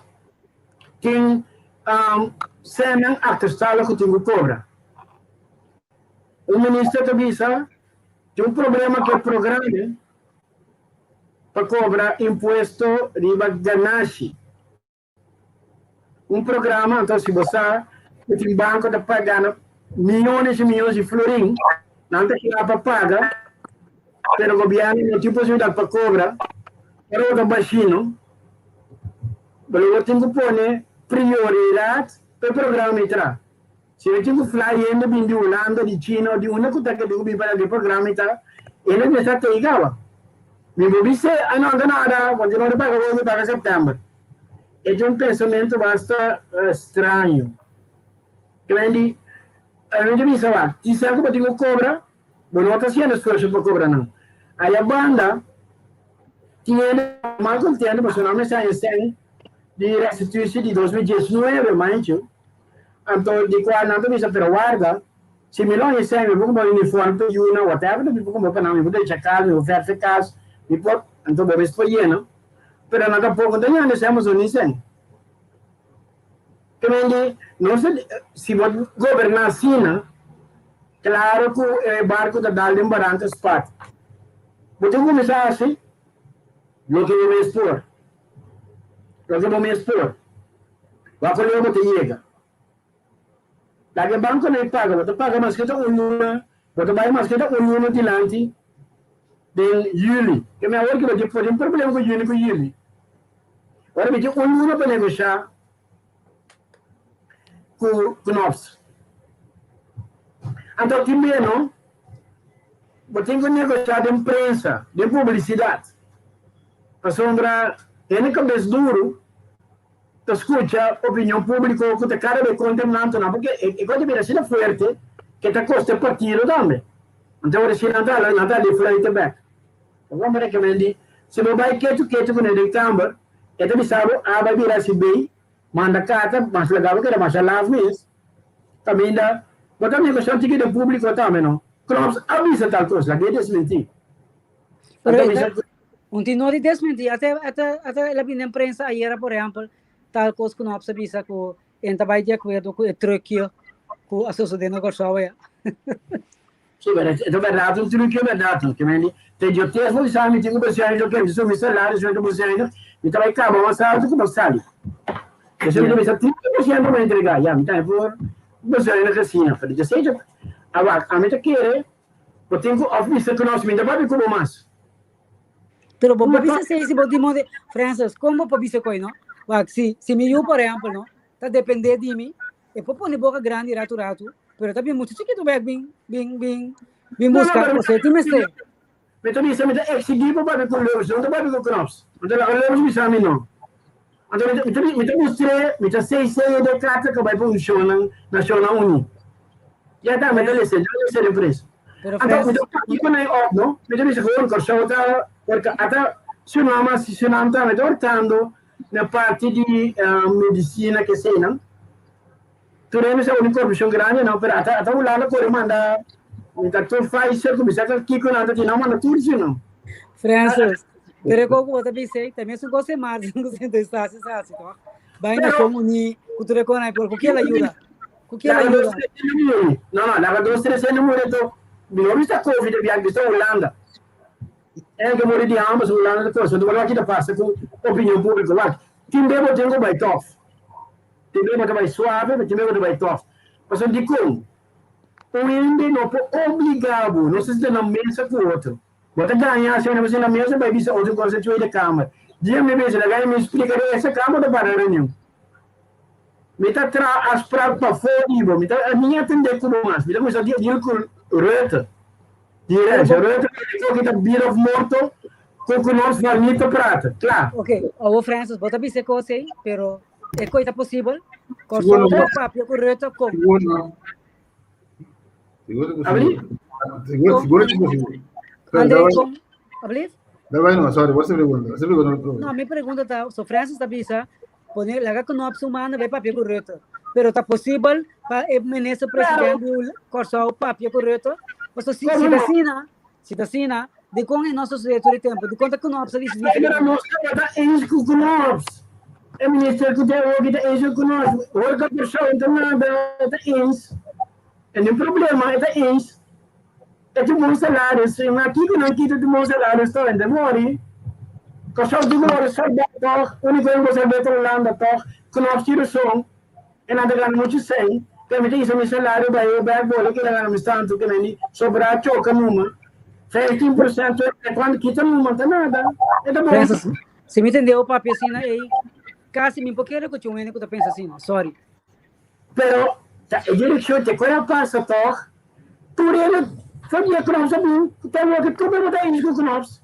tin sènnan achterstalig ku tin ku kobra. Un minister ta bisa tin un problema ku e programa pa kobra impuesto riba ganashi. Un programa, anto si bo sa ku tin banko ta paga miyones i miyones di florin, nan ta kla pa paga, pero gobièrnu no tin posibilidat pa kobra, ora bo ta bashino, bo lo bo tin ku pone prioridat pa e programa ei tra. Si bo tin ku fly hende bin di Hulanda, di China o di unda ku ta ke tin ku bin pa e programa ei ta, hende mester a tei kaba. Mi bo bis'é, a no ta nada, kontinua ta paga bo, mi paga sèptèmber. E tin un pensamentu basta straño. Wendy, Mi ta bisa wak, tin sèn ku bo tin ku kobra, bo no ta hasiendo esfuerso pa kobra nan. Aya banda, tin hende mal kontento pasobra nan mester haña sèn di restitushi di 2019, manchu. Anto di kua nan ta bisa, pero warda, si mi lo haña sèn, mi por kumpra uniform pa yunan, whatever mi por kumpra pa nan, mi por drecha kas, mi por verf e kas, mi por, anto bo mes por yena. Pero nan tampoco ta yanda esei Amazon ni esei. Kemendi, nos ta, si bo goberná asina, claro cu e barco ta dal den baranca spat. Bo tin cu cuminsa haci loke bo mes por. Loke bo mes por. Wak cu leu bo ta yega. Laga e banconan paga, bo ta paga maske ta un luna, bo ta bai maske ta un luna dilanti den juli. Ke mi awor ke bo tin por tin problema ku juni ku juli. Ora mi tin un luna pa negosha ku Knops. Anto tin meno bo tin ku negosha den prensa, den publisidat. Pasobra hende kabes duru. Ta skucha opinion públiko ku ta kada be kontra nan ta nan porque e kos ta bira asina fuerte ke ta kosta e partido tambe. Anto ora si nan ta hala nan ta hala e fluiten bek. Ta bon pa rekemendi si bo bai ketu ketu ku nan den kamber e ta bisa bo A bai bira asi B manda karta mas laga bo keda masha laf mes kaminda bo ta negoshá un tiki den públiko tambe no. Klops a bisa tal kos laga e desmentí. Pero Un tin no di desmentí. Ata, ata, ata el a bini den prensa ayera, por ehempel, tal kos ku Knops a bisa ku en ta bai di akuerdo ku e trukio ku a sosodé na Kòrsou ya. Sí, pero e ta bèrdat, un trukio bèrdat. Ke men di, te idiotez bo bisa mi tin ku bosiaña lo ke mi sumi salario, sumi ta bosiaña, mi ta bai kaba mas alto ku bo sali. Esei mi ta bisa 30% bo entregá, ya mi tambe por bosiaña na kasina. Pero djasecha, awak, ami ta kere bo tin ku òf bisa ku nos mi ta papia ku bo mas. Pero bo por bisa si bo di mode, Francis, kon bo por bisa koi, no? Wak, si, si mi yu, por ehempel, no, ta depende di mi, e por pone boka grandi ratu ratu, pero ta bin muchu chikitu bek bin, bin, bin, bin buska, no, o sea, tin mester. Mi ta bisa, mi ta exigí pa papia ku Lewis, no ta papia ku Knops. Mi ta laga Lewis bisa mi no. Anto mi ta, mi ta, mi ta mustr'é, mi ta sei sei de karta ku bai pa un shonnan, Nashonnan Uní. Ya ta, mi ta lesa, mi ta lesa den prensa. Pero Anto, Francis, mi ta papia ku nan òf no? Mi ta bisa gewoon Kòrsou ta porque ata Surinam a Surinam tambe ta hortando na parti di medisina ke eseinan. Tur hende sa uni korupshon grandi no, pero ata ata Hulanda kore manda mi ta tur Pfizer ku mi sa kiko nan ta tin, nan manda tur Surinam. Francis, pero ko ku bo ta bisa ei, ta mesun kos e Martin ku Sint Eustatius hasi toch? Bai Nashon Uní ku tur e konan por ku kiel a yuda? Ku kiel a Laga dos yuda? tres hende muri. No, no, laga dos tres hende muri anto mi no bisa covid a biaha, bisa Hulanda. Hende ke muri di hamber so Hulanda ta kos. Anto wak kita pasa ku opinion públiko. Wak, tin be bo tin ku bai tòf. Tin be bo ta bai suave, pero tin be bo ta bai tòf. Pasobra dikon? Un hende no por obligá bo, no si ta na mesa ku otro. Bo ta gaña asina, bo si na mesa bai bisa otro kos den Tweede Kamer. Dia mi bisa, laga mi splika den esa kamer ta para reunion. Mi ta traha afspraak pafó di bo, mi ta ni atendé ku bo mas. Mi ta kuminsá deal ku Rutte. Direct, Rutte ku ta bira of morto ku ku nos van ni ta prata. Kla. Ok, awo Francis, bo ta bisa e kos ei, pero e koi ta posibel? Kòrsou por papia ku Rutte kon? Sigur no. Sigur ku sigur. Sigur, sigur ku sigur. André, kon? Ablief? No, sorry, what's the pregunta? What's the pregunta? No, mi pregunta ta, so Francis ta bisa, pone laga Knops un manda bai papia ku Rutte. Pero ta posibel pa e minister president di Kòrsou papia ku Rutte? Pasobra si, si ta asina, si ta asina, dikon e no sosodé tur e tempu? Dikon ta Knops a disidí Pero nos tabata eens ku Knops. E minister ku ta awoki ta eens ku Knops. Ora ku Kòrsou ta nada ta eens. E nin problema, e ta eens. E tin bon salaris, i ma kiko nan kita tin bon salaris toch? Hende mori. Kòrsou tin ku wòrdu salbá tòg, úniko hende ku salb'é ta Hulanda tòg. Knops tin rason, e nan ta gana muchu sèn, pero mi ta hisa mi salario bai e bèk bole kila gana mis tantu ke men di sobrá choka numa. 15% e kuantu kita numa ta nada. E ta bon. Francis, si mi tende bo papia asina ei, kasi mi por kere ku tin un hende ku ta pensa asina. Sorry. Pero ta e direkshon te kue a pasa tòg, tur hende for di e Knops a bin ku ta wòrdu tur bo ta eens ku Knops.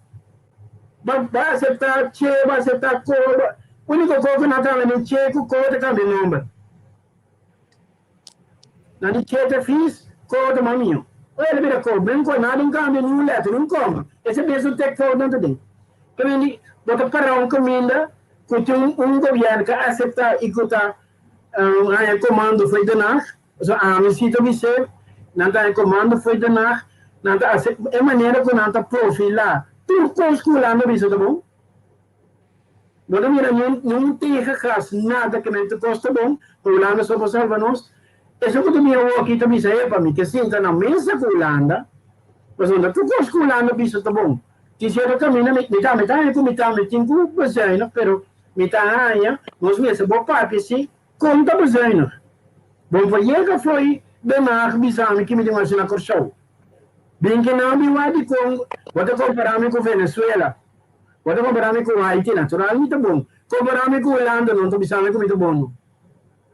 Bo bo a aseptá Che, bo a aseptá Ko, bo úniko ko ku nan ta kambia Che ku Ko ta kambia nomber. Nan di Che ta fis, Ko ta mas mihó. Ora el a bira Ko, men ku nada un kambia, ni un lèter, ni un kòma. Ese mes un tekfout nan ta den. Ke men di bo ta pará un kaminda ku tin un gobièrnu ku a aseptá i ku ta Haña komando fo'i Den Haag, pasobra ami si ta bis'é, nan ta haña komando fo'i Den Haag, nan ta hasi e manera ku nan ta profilá tur kos ku Hulanda bisa ta bon. Bo ta mira niun niun tegengas, nada ke men tur kos ta bon, pa Hulanda so por salva nos. Esun ku ta mira awoki ta bisa, epa, mi ke sinta na mesa ku Hulanda, pasobra tur kos ku Hulanda bisa ta bon. Tin sierto kaminda mi mi tambe ta haña ku mi tambe tin ku bezuinig, pero Mi ta haña nos mester bo papia si kon ta bezuinig. Bon por yega fo'i Den Haag bisa mi ki mi tin hasi na Kòrsou. Bin ki nan bin wak dikon bo ta kompara mi ku Venezuela, bo ta kompara mi ku Haiti, natural mi ta bon. Kompara mi ku Hulanda no ta bisa mi ku mi ta bon no.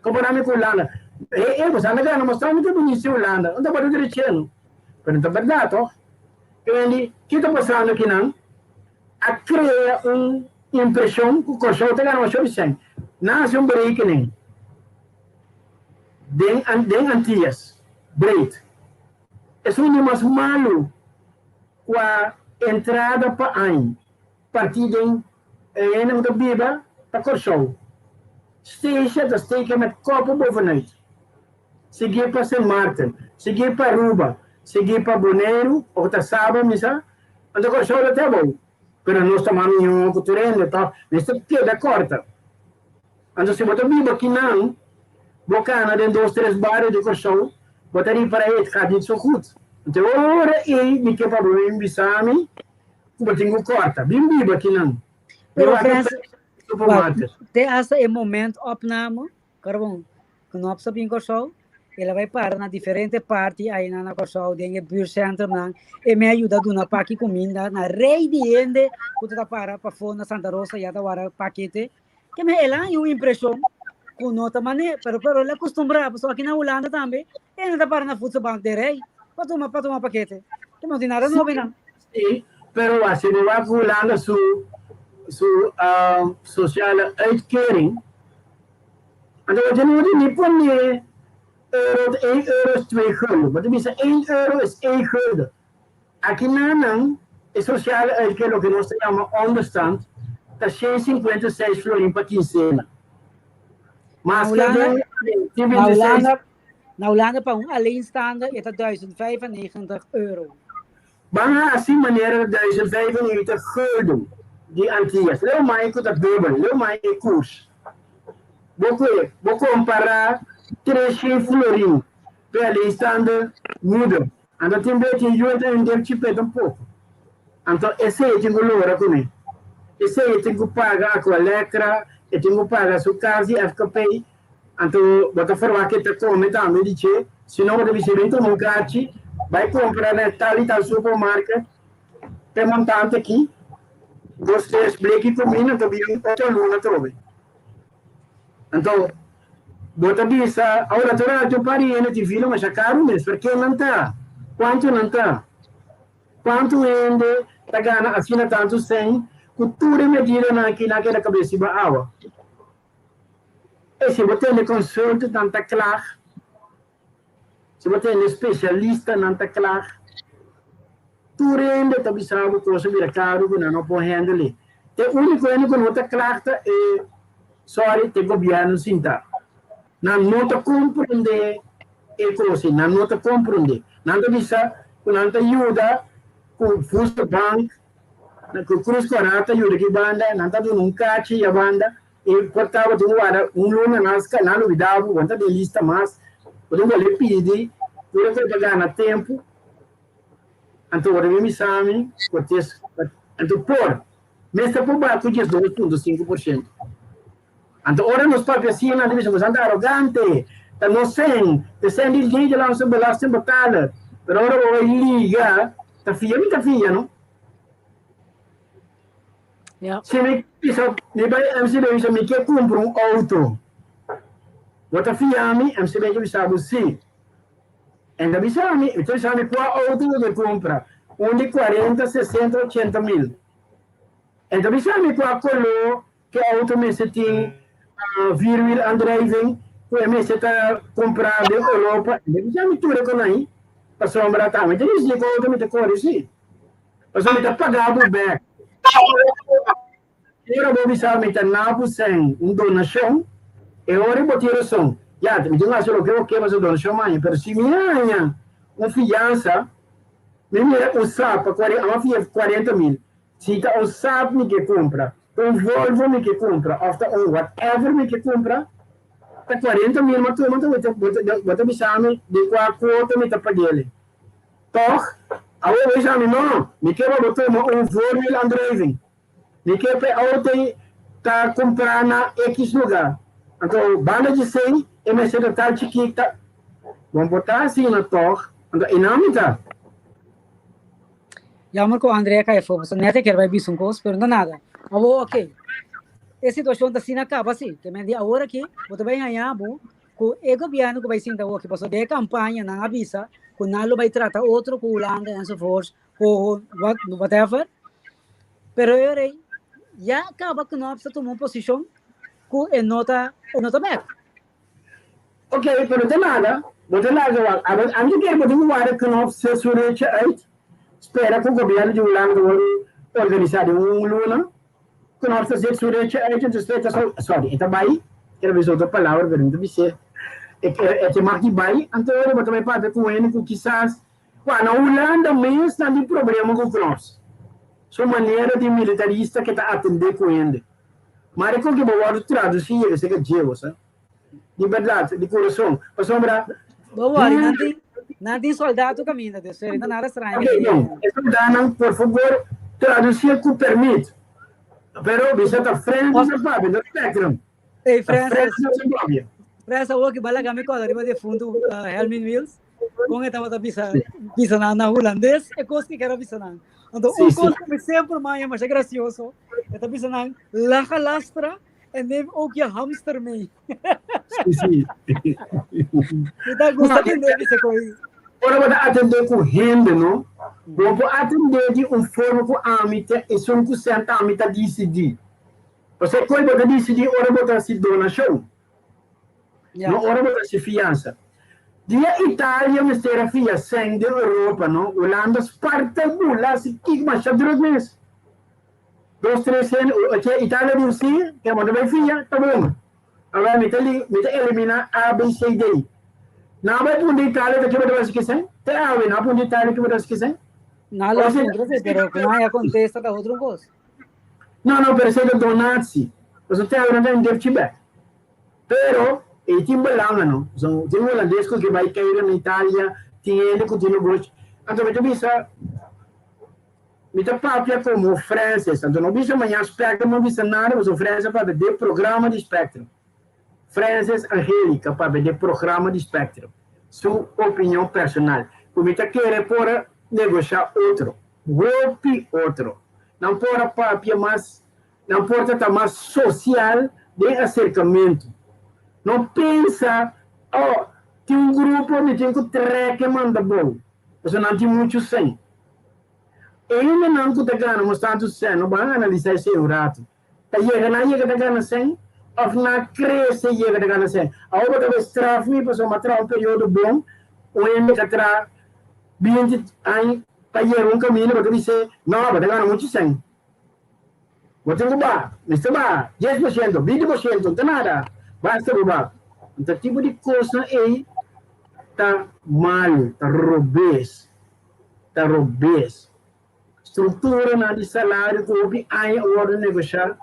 Kompara mi ku Hulanda, e e bo sa na gana mostra mi ta bunisi Hulanda, no ta bota drechi no. Pero no ta bèrdat tòg. Kendi ki ta pasando kinan? A krea un impreshon ku Kòrsou ta gana masho di sèn. Nan hasi un berekening den den Antias breed. Esun di mas malu ku a entrada pa añ partí den e hende ku ta biba ta Kòrsou. Statia ta steken met kopo bovenuit. Sigui pa Sint Maarten, sigui pa Aruba, sigui pa Boneiru, of ta Saba mi sa, anto Kòrsou ta te abou. Pero nos ta mas mihó ku tur hende tòg, mester keda kòrta. Anto si bo ta biba kinan, bo kana den dos tres bario di Kòrsou, bo ta ripará het gaat niet zo goed. Anto e ora ei mi ke pa bo bin bisa mi ku bo tin ku kòrta. Bin biba kinan. Pero Frans, te hasta e moment opname Carbon, Knops a bin Kòrsou, el a bai para na diferente parti ainan na Kòrsou den e buurtcentrumnan. E me a yuda duna paki kuminda na rei di hende ku ta para pafó na Santa Rosa ya ta wara pakete. Ke me el a haña un impreshon ku no ta mane, pero pero el a kustumbrá pasobra aki na Hulanda tambe hende ta para na voedselbank den rei pa tuma pa tuma pakete. Ke no tin nada nobo einan. Sí, pero wak si bo wak Hulanda su su sociale uitkering. Anto bo tin no di ni pone euro, één euro. 2 gulden. Bo ta bisa €1 is 1 gulden. Aki na nan e sociale uitkering loke nos ta yama onderstand ta 156 florin pa kinsena. Maske den tin 26. Na Hulanda pa un alleenstaande e ta €1095. Ban hasi manera ta 1095 gulden di Antillas. Leu mai ku ta dubbel, leu mai e kurs. Bo kue, bo kompará 300 florin pe alleenstaande moeder. Anto tin be tin yu ta un dep chipet un poko. Anto esei e tin ku logra kuné. Esei e tin ku paga Aqualectra, e tin ku paga su kas di FKP. Anto bo ta forma ke ta kome tambe di dje. Si no bo ta bisa bin tuma un karchi, bai kompra na tal i tal supermarket p'e montante aki, dos tres bleki kuminda, anto bin otro luna atrobe. Anto bo ta bisa, Ora tur a un par di hende tin filo masha karu mes, pero ken nan ta? Kuantu nan ta? Kuantu hende ta gana asina tantu sèn ku tur e medidanan aki nan a keda kabes riba awa? E si bo tende konsultonan ta klag, si bo tende spesialistanan ta klag, tur hende ta bisa bo kos a bira karu ku nan no por handle. E úniko hende ku no ta klag ta e, sorry, ta e gobièrnu sinta. Nan no ta komprondé e kos ei, nan no ta komprondé. Nan ta bisa ku nan ta yuda ku voedselbank, ku Cruz Kòrá ta yuda ki banda, nan ta duna un kachi ya banda. E por tabata un wara un luna nan ska nan lubida bo, bo no ta den lista mas, bo tin bolbe pidi pura ku pa gana tempu, anto ora mi bisa mi Cortes, anto por mester por baha ku 12.5%. Anto ora nos papia asina nan ta bisa boso ta arogante, ta nos sen, ta sen di Nederlandse belastingbetaler, pero ora bo bai liga ta fia mi ta fia no. Ja. Si mi bisa, mi bai MCB bisa mi ke kumpra un outo. Bo ta fia mi? MCB ta bisa bo si. En ta bisa mi, e ta bisa mi kua outo bo ke kumpra. Un di 40, 60, 80 mil. En ta bisa mi kua koló ke outo mester tin vierwielaandrijving ku e mester ta kumpra den Europa. En ta bisa mi tur e konai. Pasobra ta mi ta disi ku outo mi ta kore si. Pasobra mi ta paga bo bek. Ora bo bisa mi ta na bo sèn un donashon, e ora bo tin rason. Ya, mi tin ku hasi loke bo ke pasobra donashon maña. Pero si mi haña un fiansa, mi mira un Saab pa amo fia 40 mil. Si ta un Saab mi ke kumpra, un Volvo mi ke kumpra òf ta un whatever mi ke kumpra, ta 40 mil mi a tuma, anto bo ta bisa mi di kua kuota mi ta pag'el. Tòg, awor bo bisa mi, No, mi ke pa bo tuma un voorwielaandrijving. Mi ke pa e outo ei ta kumprá na ekis lugá. Anto, banda di esei, e mester ta tal chikí ta. Bon por ta asina tòg, anto einan mi ta. Jammer ku Andrea kai afó, pasobra nèt e kier bai bisa un kos, pero no nada. Awor, oké, e situashon ta asina kaba si. Te men di awor aki, bo ta bai haña bo ku e gobièrnu ku bai sinta awoki, pasobra den e kampaña nan a bisa ku nan lo bai trata otro ku Hulanda enzovoorts, ku what, whatever. Pero e ora ei ya kaba Knops ta tuma un posishon ku e no ta, e no ta bèk. Ok, pero te laga, bo te laga wak. Abo, ami ta kere bo tin ku wara Knops se su recha uit, spera ku gobièrnu di Hulanda wòrdu organisá den un luna. Knops ta zet su recha uit en despues ta so, sorry, e ta bai, kere bisa otro palabra pero mi ta bis'é, e e te mag di bai, anto ora bo ta bai papia ku hende ku kisas, wak na Hulanda mes nan tin problema ku Knops, su manera di militarista ke ta atendé ku hende. Mari kon ke bo wòrdu tradusí yega seka dje bo sa, di bèrdat, di kurason, pasobra Bo wòri, nan tin, nan tin soldado kaminda, dus no ta nada straño. Ok, bon, e soldanan, por fabor, traducié ku permit. Pero bisa ta Frans ta papia, no Spectrum. Ey, Ta Frans, Frans ta papia. Frans awor ki balaga mi kòrda riba defuntu uh, Helmin Wiels. Kon e tabata bisa, bisa nan na hulandes, e kos ki kera bisa nan. Anto un kos ku mi semper maña masha gracioso, e ta bisa nan, laga lastra en neem ook je hamster mee. Sí, sí. Mi ta gusta tende bisa koi. Ora bo ta atendé ku hende, no? Bo por atendé di un forma ku ami ta esun ku sèn ami ta disidí. Pasobra koi bo ta disidí ora bo ta hasi donashon, Ja. no ora bo ta hasi fiansa. Dia Italia mester a fia sèn den Europa no, Hulanda sparta bula si kiko masha druk mes. Dos tres hende, oke Italia di si ke bo ta bai fia, ta bon. Awor mi ta mi ta elimina A, B, C, D. Nan a bai punta Italia ta ke bo ta bai hasi ki sèn? Te awe nan a punta Italia ke bo ta hasi ki sèn? Nan lo puntra si, pero ku nan a kontesta ta otro kos. No, no, pero esei ta donatie. Pasobra te awe nan ta indepchi bek. Pero ei tin balanga no. So tin holandes ku ke bai keira na Italia, tin hende ku tin negoshi. Anto mi ta bisa, mi ta papia komo Francis. Anto no bisa mañana Spectrum no bisa nada pasobra Francis a papia den programa di Spectrum. Francis Angelica papia den programa di Spectrum. Su opinion personal. Ku mi ta kere por a negosha otro. Hopi otro. Nan por a papia mas Nan por ta ta mas sosial den aserkamentu. No pensa, Oh, tin un grupo mi tin ku trek e manda bou, pasobra nan tin muchu sèn. E hendenan ku ta gana mas tantu sèn, no ban analisá esei un ratu. Ta yega nan yega ta gana sèn òf nan a krese yega ta gana sèn? Awor bo ta bai straf mi pasobra mi a traha un periodo bon, un hende ka traha binti aña pa yega un kaminda, bo ta bis'é, No, bo ta gana muchu sèn. Bo tin ku baha, mester baha 10%, 20%, no ta nada, basta bo baha. Anto tipo di kosnan ei ta mal, ta robes, ta robes. Strukturanan di salario ku hopi aña a wòrdu negoshá,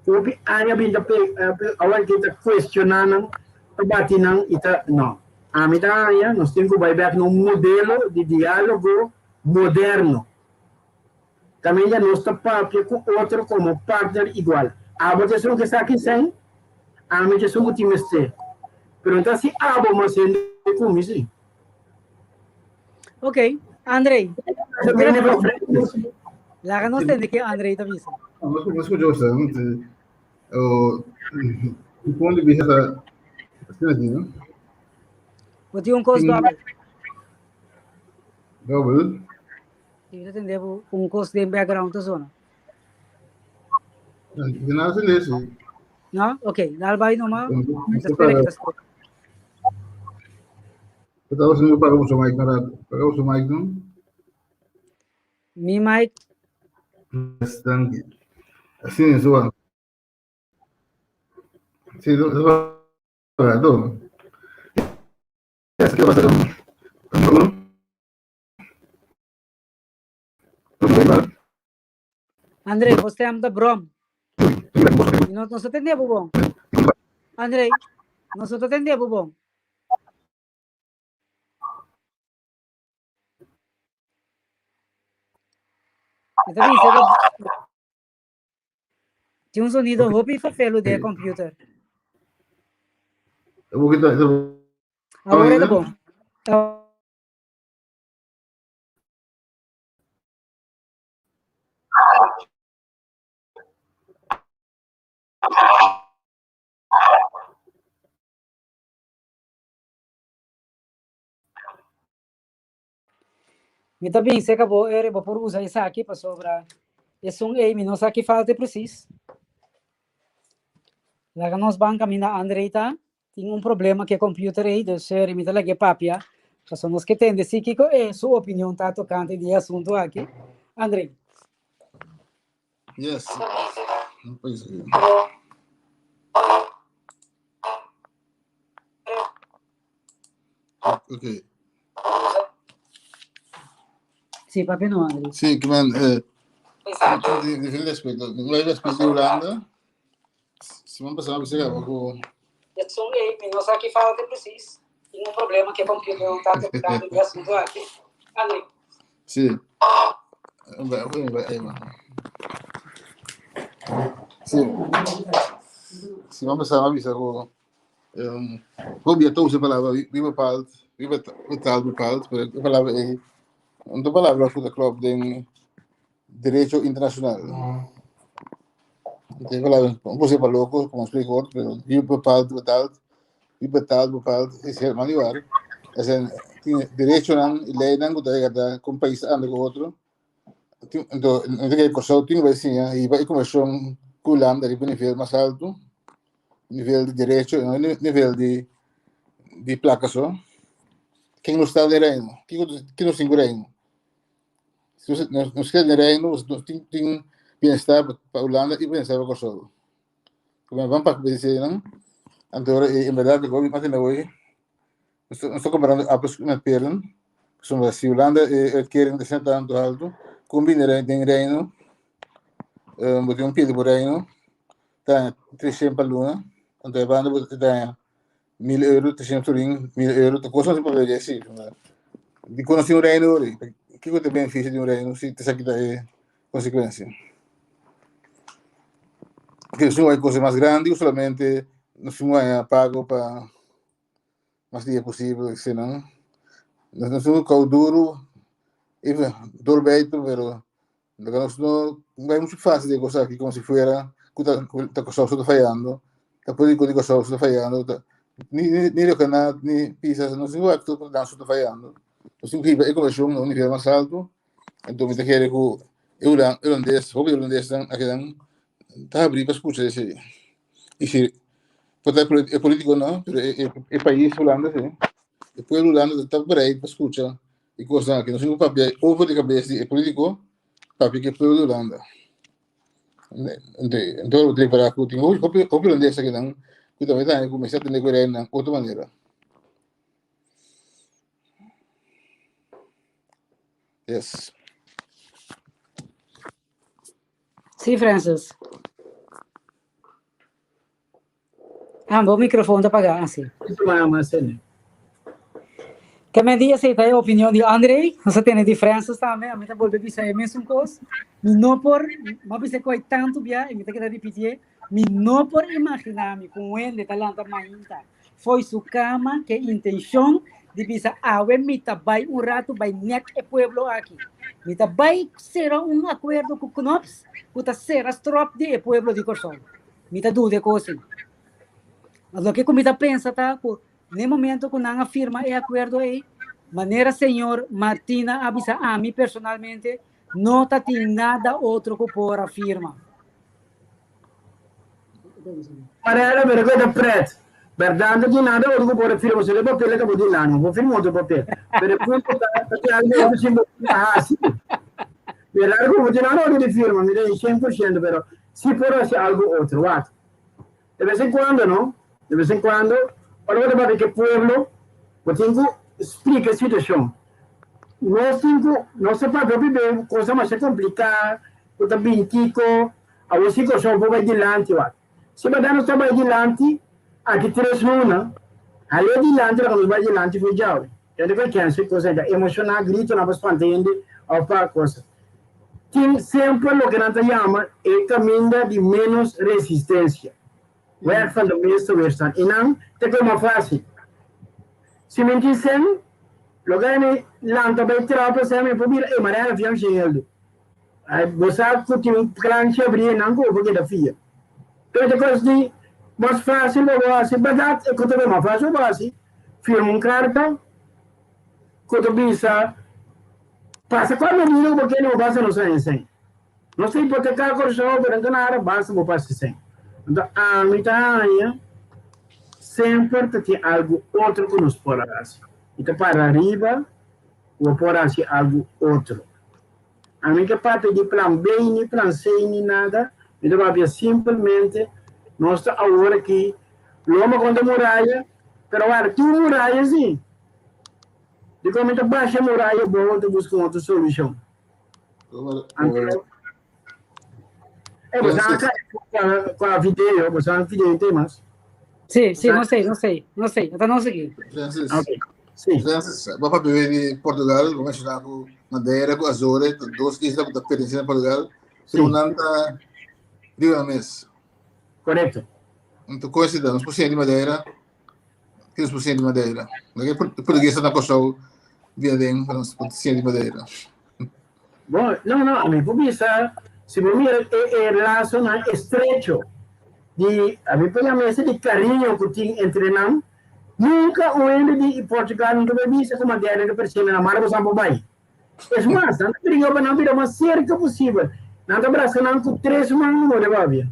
ku hopi aña a bin ta awor ke ta kuestioná nan, ta bati nan i ta, no. Ami ta haña nos tin ku bai bèk na un modelo di diálogo moderno. Kaminda nos ta papia ku otro komo partner igual. Abo ta esun ku sa kisei, ami ta esun ku tin mester. Pero no ta si abo mas hende ku mi si. Ok, Andrei. Laga nos tende ke Andrei ta bisa. Nos skucha usted, no? O punto di bista ta asina aki, no? Bo tin un kos dobel. Dobel? Yo ta tende bo un kos den background ta zona. De nada se lese. No? Ok, dal bai noma. Ta spera que ta spera. Estaba haciendo paga mucho mic, no Paga mucho mic, no? Mi mic. Yes, thank you. Así es, Juan. Sí, eso es verdad. ¿Qué pasa con André, bo stem ta brom. No, no se tende bo bon. André, no se tende bo bon. Mi ta bisa ku tin un sonido hopi fafelu den e computer. Awor e ta bon. Mi ta binse ka bo ere bo por usa esaki pasobra esun ei mi no sa ki falta precies. Laga nos ban kaminda Andrei ta. Tin un problema ku e computer ei, dus sorry mi ta lag'é papia. Pasobra nos ke tende si kiko e su opinion ta tokante di e asuntu aki. Andrei. Yes. Ok. Sí, papia no, Andrei. Sí, que man, diferente aspecto. No hay aspecto de Holanda. Siman pasá bisa kaba ku. Esun ei mi no sa ki falta precies. Tin un problema ku e computer no ta tocando di asunto aki. André. Sí. Sí. Siman pasá a bisa ku um, hopi a usa palabra wie bepaalt, wie betaalt bepaalt, pero e palabra ei, no ta palabra ku ta klop den derecho internacional. Te palabra, un poco pa loco, como spreekwoord, pero wie bepaalt betaalt, wie betaalt bepaalt, is helemaal niet waar. Er zijn derechonan y leynan ku ta regata ku un pais anda ku otro. Anto, no te Kòrsou tin bai siña hiba e konversashon ku Hulanda riba nivel mas alto, nivel di derecho, no nivel di plaka so. Ken nos ta den Reino? Kiko ki nos tin ku Reino? Si nos nos nos keda den Reino, nos tin tin bienestar pa Hulanda i bienestar pa Kòrsou. Como van pa nan, anto ora en berdad loke hopi mas hende hoy nos ta nos ta comparando appels met peren, pasobra si Hulanda e uitkering ta asina tanto halto, kon bini den Reino, bo tin un pia di bo Reino, ta haña 300 pa luna, anto e banda bo ta haña 1000 euro, 300 florin, 1000 euro, ta kosnan si papia di esei. Dikon nos tin un Reino ori? Kiko ta e benefisio di un Reino si esaki ta e konsekuensia? Porque nos tin cosa mas grandi ku solamente nos tin haña pago pa mas dia posibel, esei nan. Nos nos tin kou duru, even doorbijten, pero loke nos no bai muchu fácil den kos aki komo si fuera ku ta ku ta Kòrsou so ta fayando, ta polítiko di Kòrsou so ta fayando, ta ni ni ni Riocanat ni Pisas nos tin wak tur ku nan so ta fayando. Nos tin ku hiba e kombershon na un nivel mas altu, anto mi ta kere ku e hulan hulandes hopi hulandesnan akinan ta habrí pa skucha esei. I si por ta e polítiko no, pero e e pais Hulanda si, e pueblo Hulanda ta bereid pa skucha e kosnan aki. Nos tin ku papia over di kabes di e polítiko, papia ku e pueblo di Hulanda. Anto bo ta repará ku tin hopi hopi hopi hulandes akinan ku tambe ta haña ku mester atendé ku e reinan otro manera. Yes. Sí, Francis. Ah, bo microfoon ta apagá, ah, sí. Ke men di esei ta e opinion di André, nos a tene di Francis tambe, a mi ta bolbe bisa e mesun kos. Mi no por, m'a bisa ku ai tantu bia i mi ta keda ripitié, mi no por imaginá mi ku un hende ta lanta mainta fo'i su kama ku e intenshon di bisa awe mi ta bai un ratu bai nèk e pueblo aki. Mi ta bai sera un akuerdo ku Knops ku ta sera stròp di e pueblo di Kòrsou. Mi ta duda e kos ei. Mas loke ku mi ta pensa ta ku n'e momento ku nan a firma e akuerdo ei, manera señor Martina a bisa ami personalmente, no ta tin nada otro ku por a firma. Mariela, pero ku e ta pret. Bèrdat no tin nada otro ku por a firma, solo e papel a kaba di lana, no por firma otro papel. Pero e punto ta, ta tin algu otro sin bo a hasi. Bèrdat ku bo tin nada otro di firma, mi ta di 100%, pero si por hasi algu otro. Wak, de bes en kuando no, de bes en kuando, ora bo ta papia ku e pueblo, bo tin ku splika e situashon. Nos tin ku, nos ta papia hopi be kosnan masha kompliká, ku ta bin kiko, Awor si Kòrsou por bai dilanti wak. Si bèrdat nos ta bai dilanti aki tres luna, hal'é dilanti laga nos bai dilanti for djawe. Hende ku e kèns kos ta emoshoná, gritonan pa spanta hende òf pa kos. Tin semper loke nan ta yama e kaminda di ménos resistensia, weg van de minste weerstand, i nan ta kue mas fásil. Si mi tin sèn, loke mi lanta bai traha pa sèn mi por bira e manera fiam shen heldu. Ai, bo sa ku tin un kranchi abrí einan ku bo por keda fia. Pero ta kos di mas fásil pa bo hasi, bèrdat e ku ta bai mas fásil pa bo hasi, firma un karta ku ta bisa pasa kua medida ku bo kere bo basta nos haña sèn. Nos ta hipoteká Kòrsou, pero no ta nada, basta bo pasa sèn. Anto ami ta haña semper ta tin algu otro ku nos por a hasi. I ta para ariba ku bo por hasi algu otro. Ami ke papia di plan B ni plan C ni nada, mi ta papia simpelmente nos ta awor aki loma kontra muraya, pero wak tin un muraya si. Dikon mi ta basha e muraya bo ta buska un otro solushon. Anto, eh, bo sa ka kua video, bo sa video in temas. Sí, sí, no sei, no sei, no sei, ata no sei. Francis. Okay. Sí. Francis, bo papia di Portugal, bo menciona ku Madeira ku Azores, dos isla ku ta pertenece na Portugal, pero nan ta riba nan mes. Correcto. Anto coincida, nos por siña di Madeira, ki nos por siña di Madeira? Loke portugues na Kòrsou bira den pa nos por siña di Madeira. Bon, no, no, ami por bisa, si bo mira e e lasonan estrecho di, ami por yama ese di cariño ku tin entre nan, nunka un hende di Portugal nunka bai bisa ku Madeira ta persena nan, mara boso por bai. Es mas, nan ta bringa pa nan bira mas serka posibel. Nan ta brasa nan ku tres man, bo de babia.